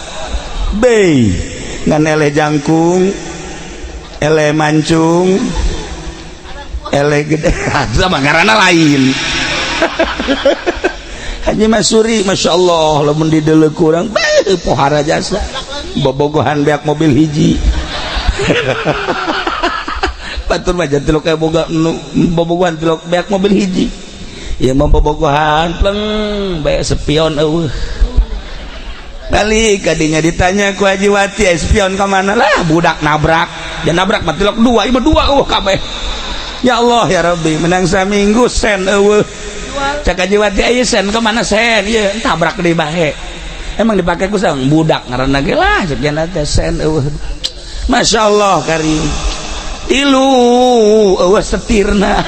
bei ngan eleh jangkung, eleh mancung, eleh gede sama ngaranna lain. Haji Masuri Masya Allah lamun dideuleu kurang beuh pohara jasa bobogohan beak mobil hiji. Batur mah jangan tilok boga bobogohan tilok beak mobil hiji. Ieu mah bobogohan pleng bae spion eueuh. Balik kadinya ditanya ku Haji Wati, spion ka mana lah budak nabrak. Ya nabrak mah tilok dua, ieu dua eueuh kabeh. Ya Allah ya Rabbi, menang saminggu sen eueuh. Cak Haji Wati aya sen ka mana sen? Ieu tabrak di bahe. Emang dipake ku sang budak ngaranna ge lah cek teh sen eueuh. Masya Allah karim. Tilu eueuh setirna.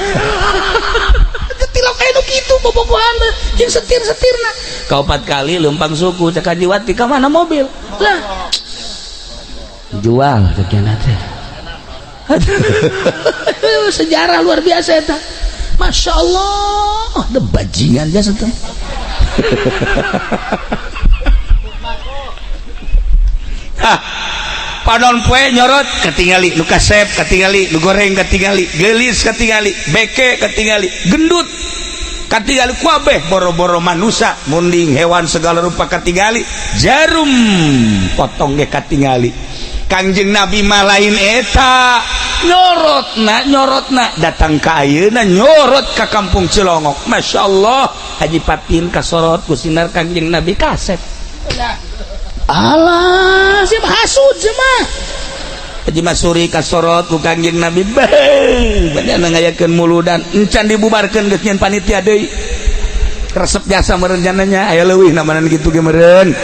Tilok aya nu kitu bobogohan jeung setir-setirna. Kaopat kali leumpang suku cek Haji Wati ka mana mobil? Lah. Jual cek teh. Sejarah luar biasa eta. Masya Allah, ada bajingan jasa teh. Hah, panon poe nyorot katingali nu kasep, katingali nu goreng, katingali geulis, katingali beke, katingali gendut, katingali kuabeh boro-boro manusia munding hewan segala rupa katingali, jarum potong ge katingali. Kangjeng Nabi mah lain eta nyorotna datang ka ayeuna nyorot ka kampung Cilongok. Masya Allah Haji Patin kasorot ku sinar Kangjeng Nabi kasep. Alah siap hasud mah. Haji Masuri kasorot ku Kangjeng Nabi beuh banyak ngayakeun muludan encan dibubarkeun geus nyeun panitia deui. Resep jasa meureun nya aya leuwih namanan kitu ge meureun.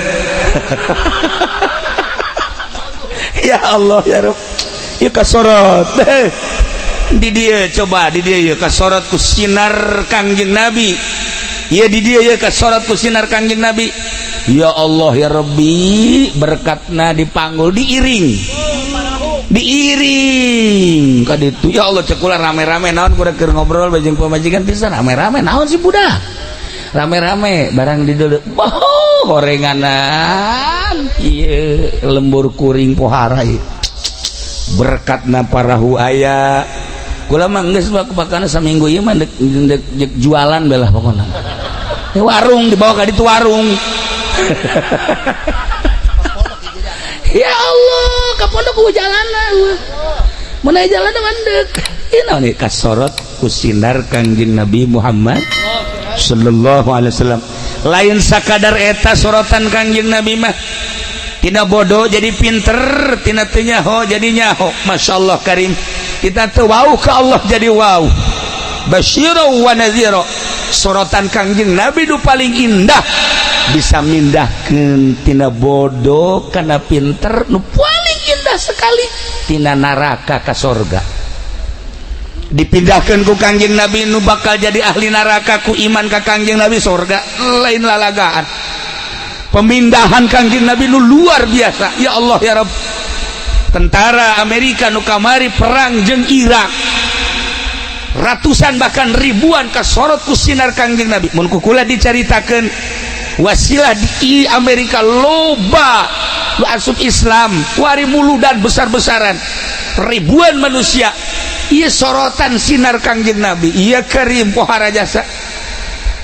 Ya Allah ya Rabb, ieu kasorot di dieu, coba di dieu ieu kasorot ku sinar Kangjeng Nabi. Ieu di dieu ieu kasorot ku sinar Kangjeng Nabi. Ya Allah ya Rabbi, berkatna dipanggul diiring, diiring ka ditu. Ya Allah cek kula rame-rame naon kuda keur ngobrol jeung pamajikan pisan rame-rame naon sih budak rame-rame barang di deuleu boh gorenganan ieu lembur kuring pohara ieu berkatna parahu aya. Kula mah geus bakana saminggu ieu mah dek jualan belah pokona. Warung dibawa ka ditu warung. Ya Allah, ka pondok ku jalanna. Mun aya jalanna mandek. Ieu naon ieu kasorot ku sinar Kangjeng Nabi Muhammad sallallahu alaihi wasallam. Lain sakadar eta sorotan Kangjeng Nabi mah. Tina bodoh jadi pinter, tina teu nyaho jadi nyaho. Masya Allah karim. Kita teu wau ka Allah jadi wau. Basyira wa nadhira. Sorotan Kangjeng Nabi nu paling indah bisa mindahkeun tina bodoh kana pinter nu paling indah sekali tina neraka ka sorga. Dipindahkeun ku Kangjeng Nabi nu bakal jadi ahli neraka ku iman ka Kangjeng Nabi sorga, lain lalagaan. Pemindahan Kangjeng Nabi nu luar biasa. Ya Allah ya Rabb. Tentara Amerika nu kamari perang jeung Irak, ratusan bahkan ribuan kasorot ku sinar Kangjeng Nabi. Mun ku kula dicaritakeun wasilah di Amerika loba nu asup Islam kuari muludan besar-besaran ribuan manusia. Ieu sorotan sinar Kangjeng Nabi, ieu karim pohara jasa.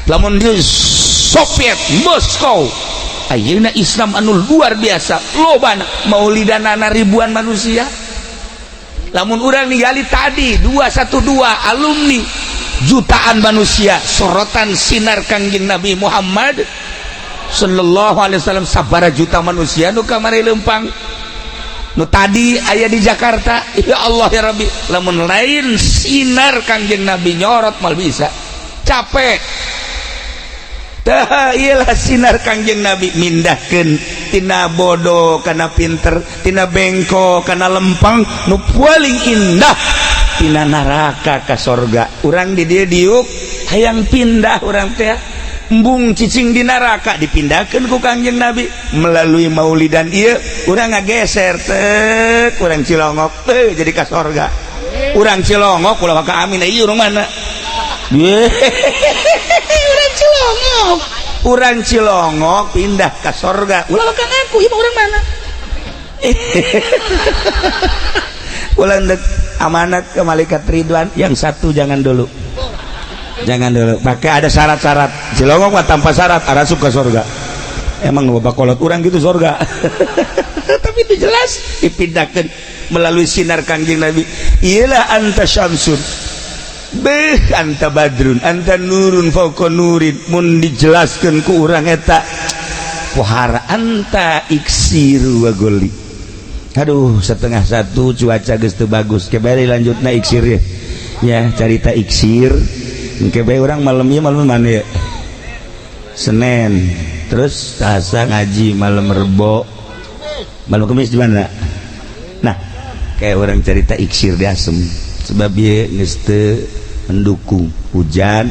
Lamun di Soviet Moskow ayeuna Islam anu luar biasa lobana maulidanana ribuan manusia. Lamun urang ningali tadi 212 alumni jutaan manusia sorotan sinar Kangjeng Nabi Muhammad sallallahu alaihi wasallam sabara juta manusia nu kamari lempang nu tadi aya di Jakarta. Ya Allah ya Rabbi, lamun lain sinar Kangjeng Nabi nyorot mal bisa capek. Tah iyalah sinar Kangjeng Nabi mindahkeun tina bodoh kana pinter, tina bengko kana lempang, nu paling indah tina neraka ka sorga. Urang di dieu diuk hayang pindah urang teh embung cicing di neraka dipindahkeun ku Kangjeng Nabi melalui maulidan ieu urang ngageser teh urang Cilongok teh jadi ka sorga. Urang Cilongok ulah maka amin ieu urang mana? Urang Cilongok, urang Cilongok pindah ke sorga ulah maka ngaku ieu urang mana? Ulang dek amanat ke malaikat Ridwan yang satu jangan dulu, jangan dulu pakai ada syarat-syarat. Cilongok mah tanpa syarat arasup ke sorga. Emang bapak kolot urang gitu sorga. Tapi itu jelas dipindahkan melalui sinar Kangjeng Nabi. Iyalah anta syamsun beh anta badrun anta nurun fauqa nurin. Mun dijelaskeun ku urang eta pohara anta iksiru wa goli. Aduh, 12:30 cuaca geus teu bagus. Kebari lanjutna iksir ya. Ya, carita iksir. Engke bae urang malam ieu malam mana ya? Senin. Terus Selasa ngaji, malam Rebo. Malam Kamis di mana? Nah, kayak orang cerita iksir di asem. Sebab ieu geus teu mendukung hujan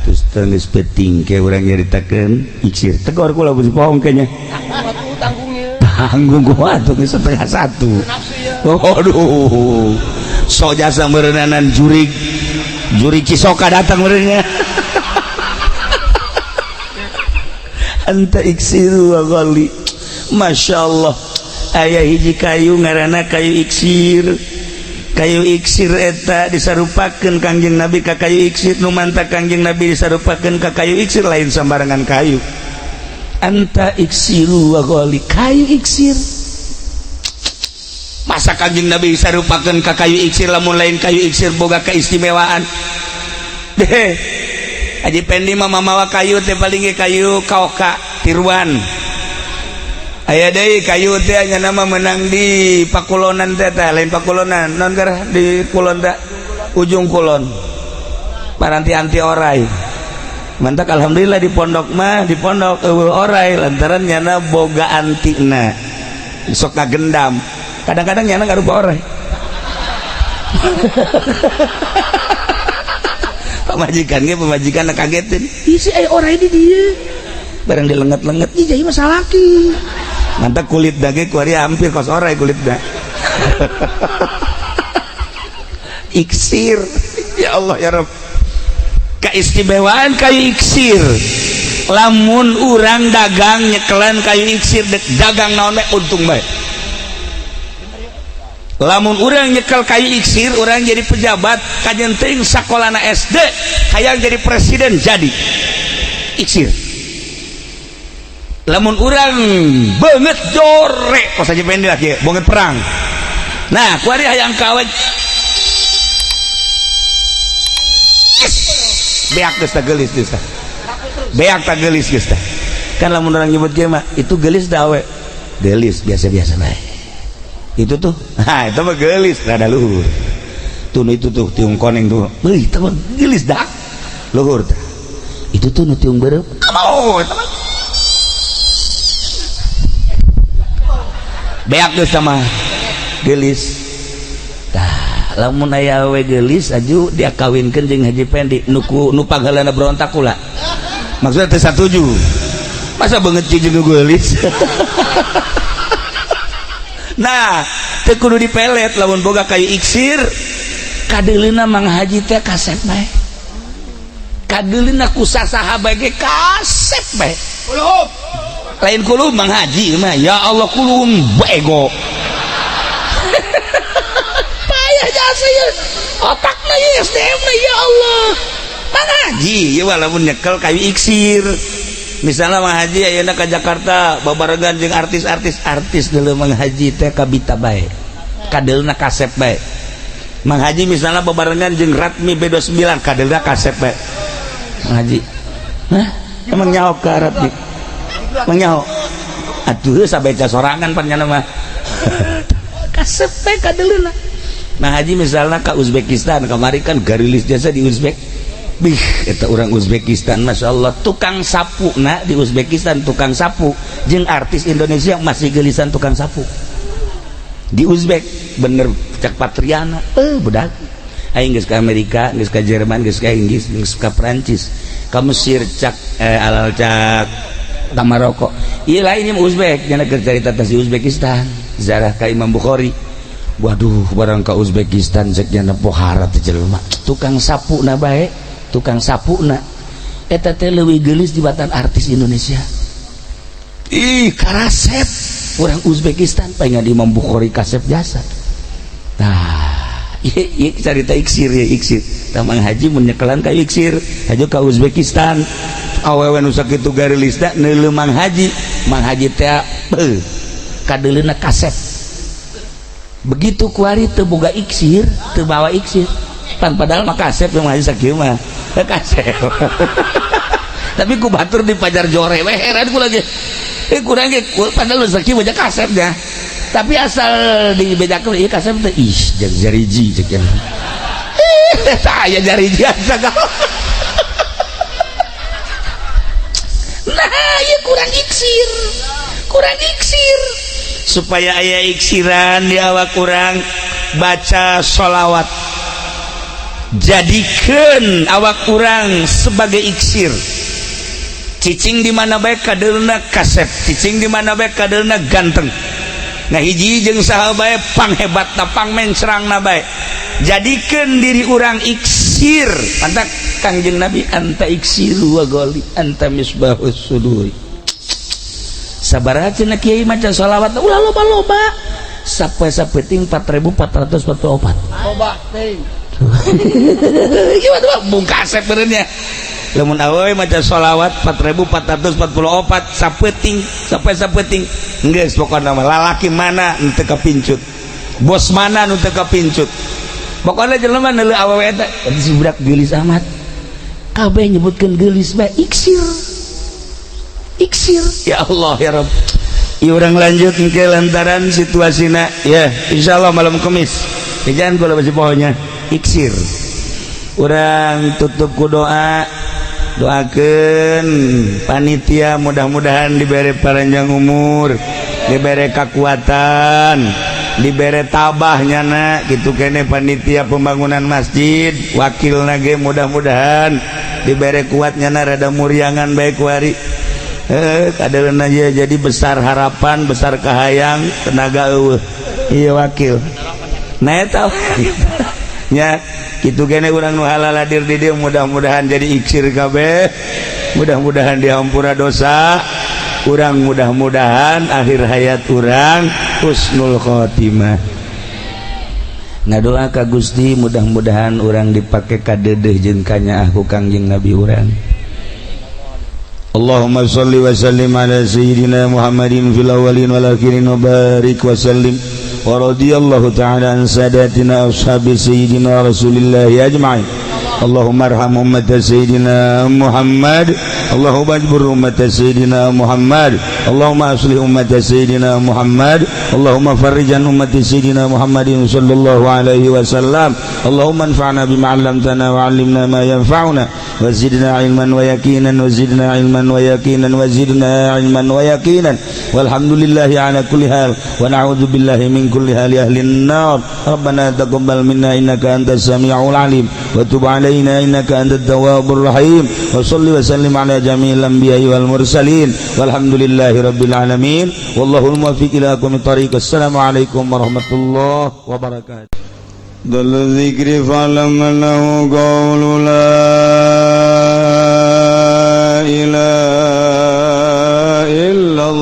terus teu geus peuting kayak orang nyaritakeun iksir. Tegor kula geus bohong kayaknya. Tanggung gua tuh 12:30. Aduh, so jasa merenanan jurig jurig Cisoka datang merenya. Anta iksiru wa ghali. Masya Allah, aya hiji kayu ngaranna kayu iksir. Kayu iksir eta disarupakeun Kangjeng Nabi ka kayu iksir. Nu manta Kangjeng Nabi disarupakeun ka kayu iksir lain sambarangan kayu. Anta iksiru wa ghali, kayu iksir. Masa Kangjeng Nabi disarupakeun ka kayu iksir lamun lain kayu iksir boga keistimewaan. Deh, Haji Pendi mah mamawa kayu teh paling ge kayu kaoka tiruan. Aya deui kayu teh nya nama menang di Pakulonan teh teh lain Pakulonan, non garah di kulon teh ujung kulon. Paranti-anti orai. Mantak alhamdulillah di pondok mah di pondok eueuh orai lantaran nyana boga antina. Sok ngagendam. Kadang-kadang nyana ngarupa orai. Pamajikan ge pamajikan kagetin. Ih si aya orai di dieu. Barang dilenget-lenget ih jadi mah salaki. Mantak kulit dage kuari hampir kos orai kulitna. Iksir. Ya Allah ya Rabb. Keistimewaan kayu iksir. Lamun urang dagang nyekelan kayu iksir dek dagang naon bae untung bae. Lamun urang nyekel kayu iksir urang jadi pejabat kajen teuing sakolana SD hayang jadi presiden jadi iksir. Lamun urang beungeut jorek kos aja pendek lagi beungeut perang. Nah kuari hayang kawe beak geus tah geulis geus tah. Beak tah geulis geus tah. Kan lamun urang nyebut ge mah itu geulis da awe. Geulis biasa-biasa bae. Itu tuh, ha itu mah geulis rada luhur. Tuh itu tuh tiung koneng tuh. Beuh itu mah geulis dak. Luhur tah. Itu tuh nu tiung beureum. Amau eta mah. Beak geus tah mah geulis. Tah lamun aya awe geulis aju dia kawinkeun jeung Haji Pendi nu nu pangheulana berontak kula. Maksudna teu satuju. Masa beungeut jeung geulis. Nah, teu kudu dipelet lamun boga kayu iksir kadeuleuna Mang Haji teh kasep bae. Kadeuleuna ku sasaha bae ge kasep bae. Lain kulum Mang Haji mah, ya Allah kulum bego. Payah jasa ya. Otakna ya SDM na ya Allah. Mang Haji ya walaupun nyekel kayu iksir. Misalnya Mang Haji ayeuna ka Jakarta babarengan jeung artis-artis, artis deuleu Mang Haji teh kabita bae. Kadeulna kasep bae. Mang Haji misalnya babarengan jeung Ratmi B29 kadeulna kasep bae. Mang Haji. Hah? Emang nyaho ka Ratmi? Emang nyaho? Atuh sabeca sorangan pan nyana mah. Kasep bae kadeulna. Mang Haji misalnya ka Uzbekistan kamari kan garilis jasa di Uzbek. Bih, eta orang Uzbekistan Masya Allah tukang sapu na di Uzbekistan tukang sapu jeung artis Indonesia masih gelisan tukang sapu di Uzbek bener cak Patriana budak aing geus ka Amerika geus ka Jerman geus ka Inggris geus ka Prancis ka Mesir cak alal cak ka Maroko ieu lain ieu Uzbek nya keur carita teh si Uzbekistan zarah ka Imam Bukhari. Waduh barang ka Uzbekistan cek nya pohara teh jelema tukang sapu na bae tukang sapu na eta teh leuwih geulis dibatan artis Indonesia. Ih karasep orang Uzbekistan pengen Imam Bukhari kasep jasa. Tah ieu carita iksir ya iksir. Tah Mang Haji mun nyekelan ka iksir hajo ka Uzbekistan awewe nu sakitu garilisna neuleuh Mang Haji. Mang Haji teh beuh kadeuleuna kasep. Begitu kuari teu boga iksir, teu bawa iksir. Pan padahal mah kasep yang Haji sakieu mah. Kasep. Tapi ku batur di pajar jore we heran ku lagi. Kurang ge padahal sakieu mah kasepnya. Tapi asal dibedakeun ieu kasep teh ih jeung jariji cek yang. Ih tah aya jariji sagala. Nah, ieu kurang iksir. Kurang iksir. Supaya aya iksiran di awak kurang baca sholawat. Jadikeun awak kurang sebagai iksir. Cicing di mana bae kadeulna kasep, cicing di mana bae kadeulna ganteng. Nah hiji jeung saha bae panghebatna pangmencrangna bae. Jadikeun diri urang iksir. Pantak Kangjeng Nabi anta iksiru wa goli anta misbahus suduri. Sabaraha cenah kiai maca sholawat ulah loba-loba. Sapoe-sapoe ting 4444. Loba ting. Gimana bung kasep benernya. Lamun awewe maca sholawat 4444 sapeting sampai sapeting geus pokona mah lalaki mana nu teu kapincut, bos mana nu teu kapincut, pokona jelema neuleuh awewe eta si budak geulis amat kabeh nyebutkeun geulis bae iksir iksir. Ya Allah ya Rabb. Ieu urang lanjut engke lantaran situasina ya insyaallah malam Kamis jangan kula masih pohonya iksir. Urang tutup ku doa, doakeun panitia mudah-mudahan diberi panjang umur, diberi kekuatan, diberi tabah nyana kitu kene panitia pembangunan masjid, wakilna ge mudah-mudahan diberi kuat nyana rada muriangan bae kuari. Kadeulna jadi besar harapan, besar kahayang, tenaga eueuh. Ieu wakil. Nah eta nya kitu kene urang nu halal hadir di dieu mudah-mudahan jadi iksir kabeh, mudah-mudahan dihampura dosa urang, mudah-mudahan akhir hayat urang husnul khotimah. Ngadoa ka Gusti mudah-mudahan urang dipake kadeudeuh jeung kanyaah ku Kangjeng Nabi urang. Allahumma shalli wa sallim ala sayyidina Muhammadin fil awwalin wal akhirin wa barik wa sallim wa radiyallahu ta'ala an sadatina ashabi sayyidina Rasulillah ajma'in. Allahumma arham ummat sayyidina Muhammad, Allahumma ajbur ummat sayyidina Muhammad, Allahumma aslih ummat sayyidina Muhammad, Allahumma farrijan ummat sayyidina Muhammadin sallallahu alaihi wasallam. Allahumma anfa'na bima 'allamtana wa 'allimna ma yanfa'una wa zidna 'ilman wa yaqinan wa zidna 'ilman wa yaqinan wa zidna 'ilman wa yaqinan. Walhamdulillahi ala kulli hal wa na'udzu billahi min kulli hali ahli an-nar. Rabbana taqabbal minna innaka antas samiul 'alim wa tub 'alaina innaka antat tawwabur rahim. Wa shalli wa sallim ala jami'il anbiya'i wal mursalin. Walhamdulillahi rabbil alamin. Wallahul muwaffiq ila aqwamit thariq. Assalamu alaikum warahmatullahi wabarakatuh. Dal dzikri fa'lam annahu qawlu la ilaha illallah.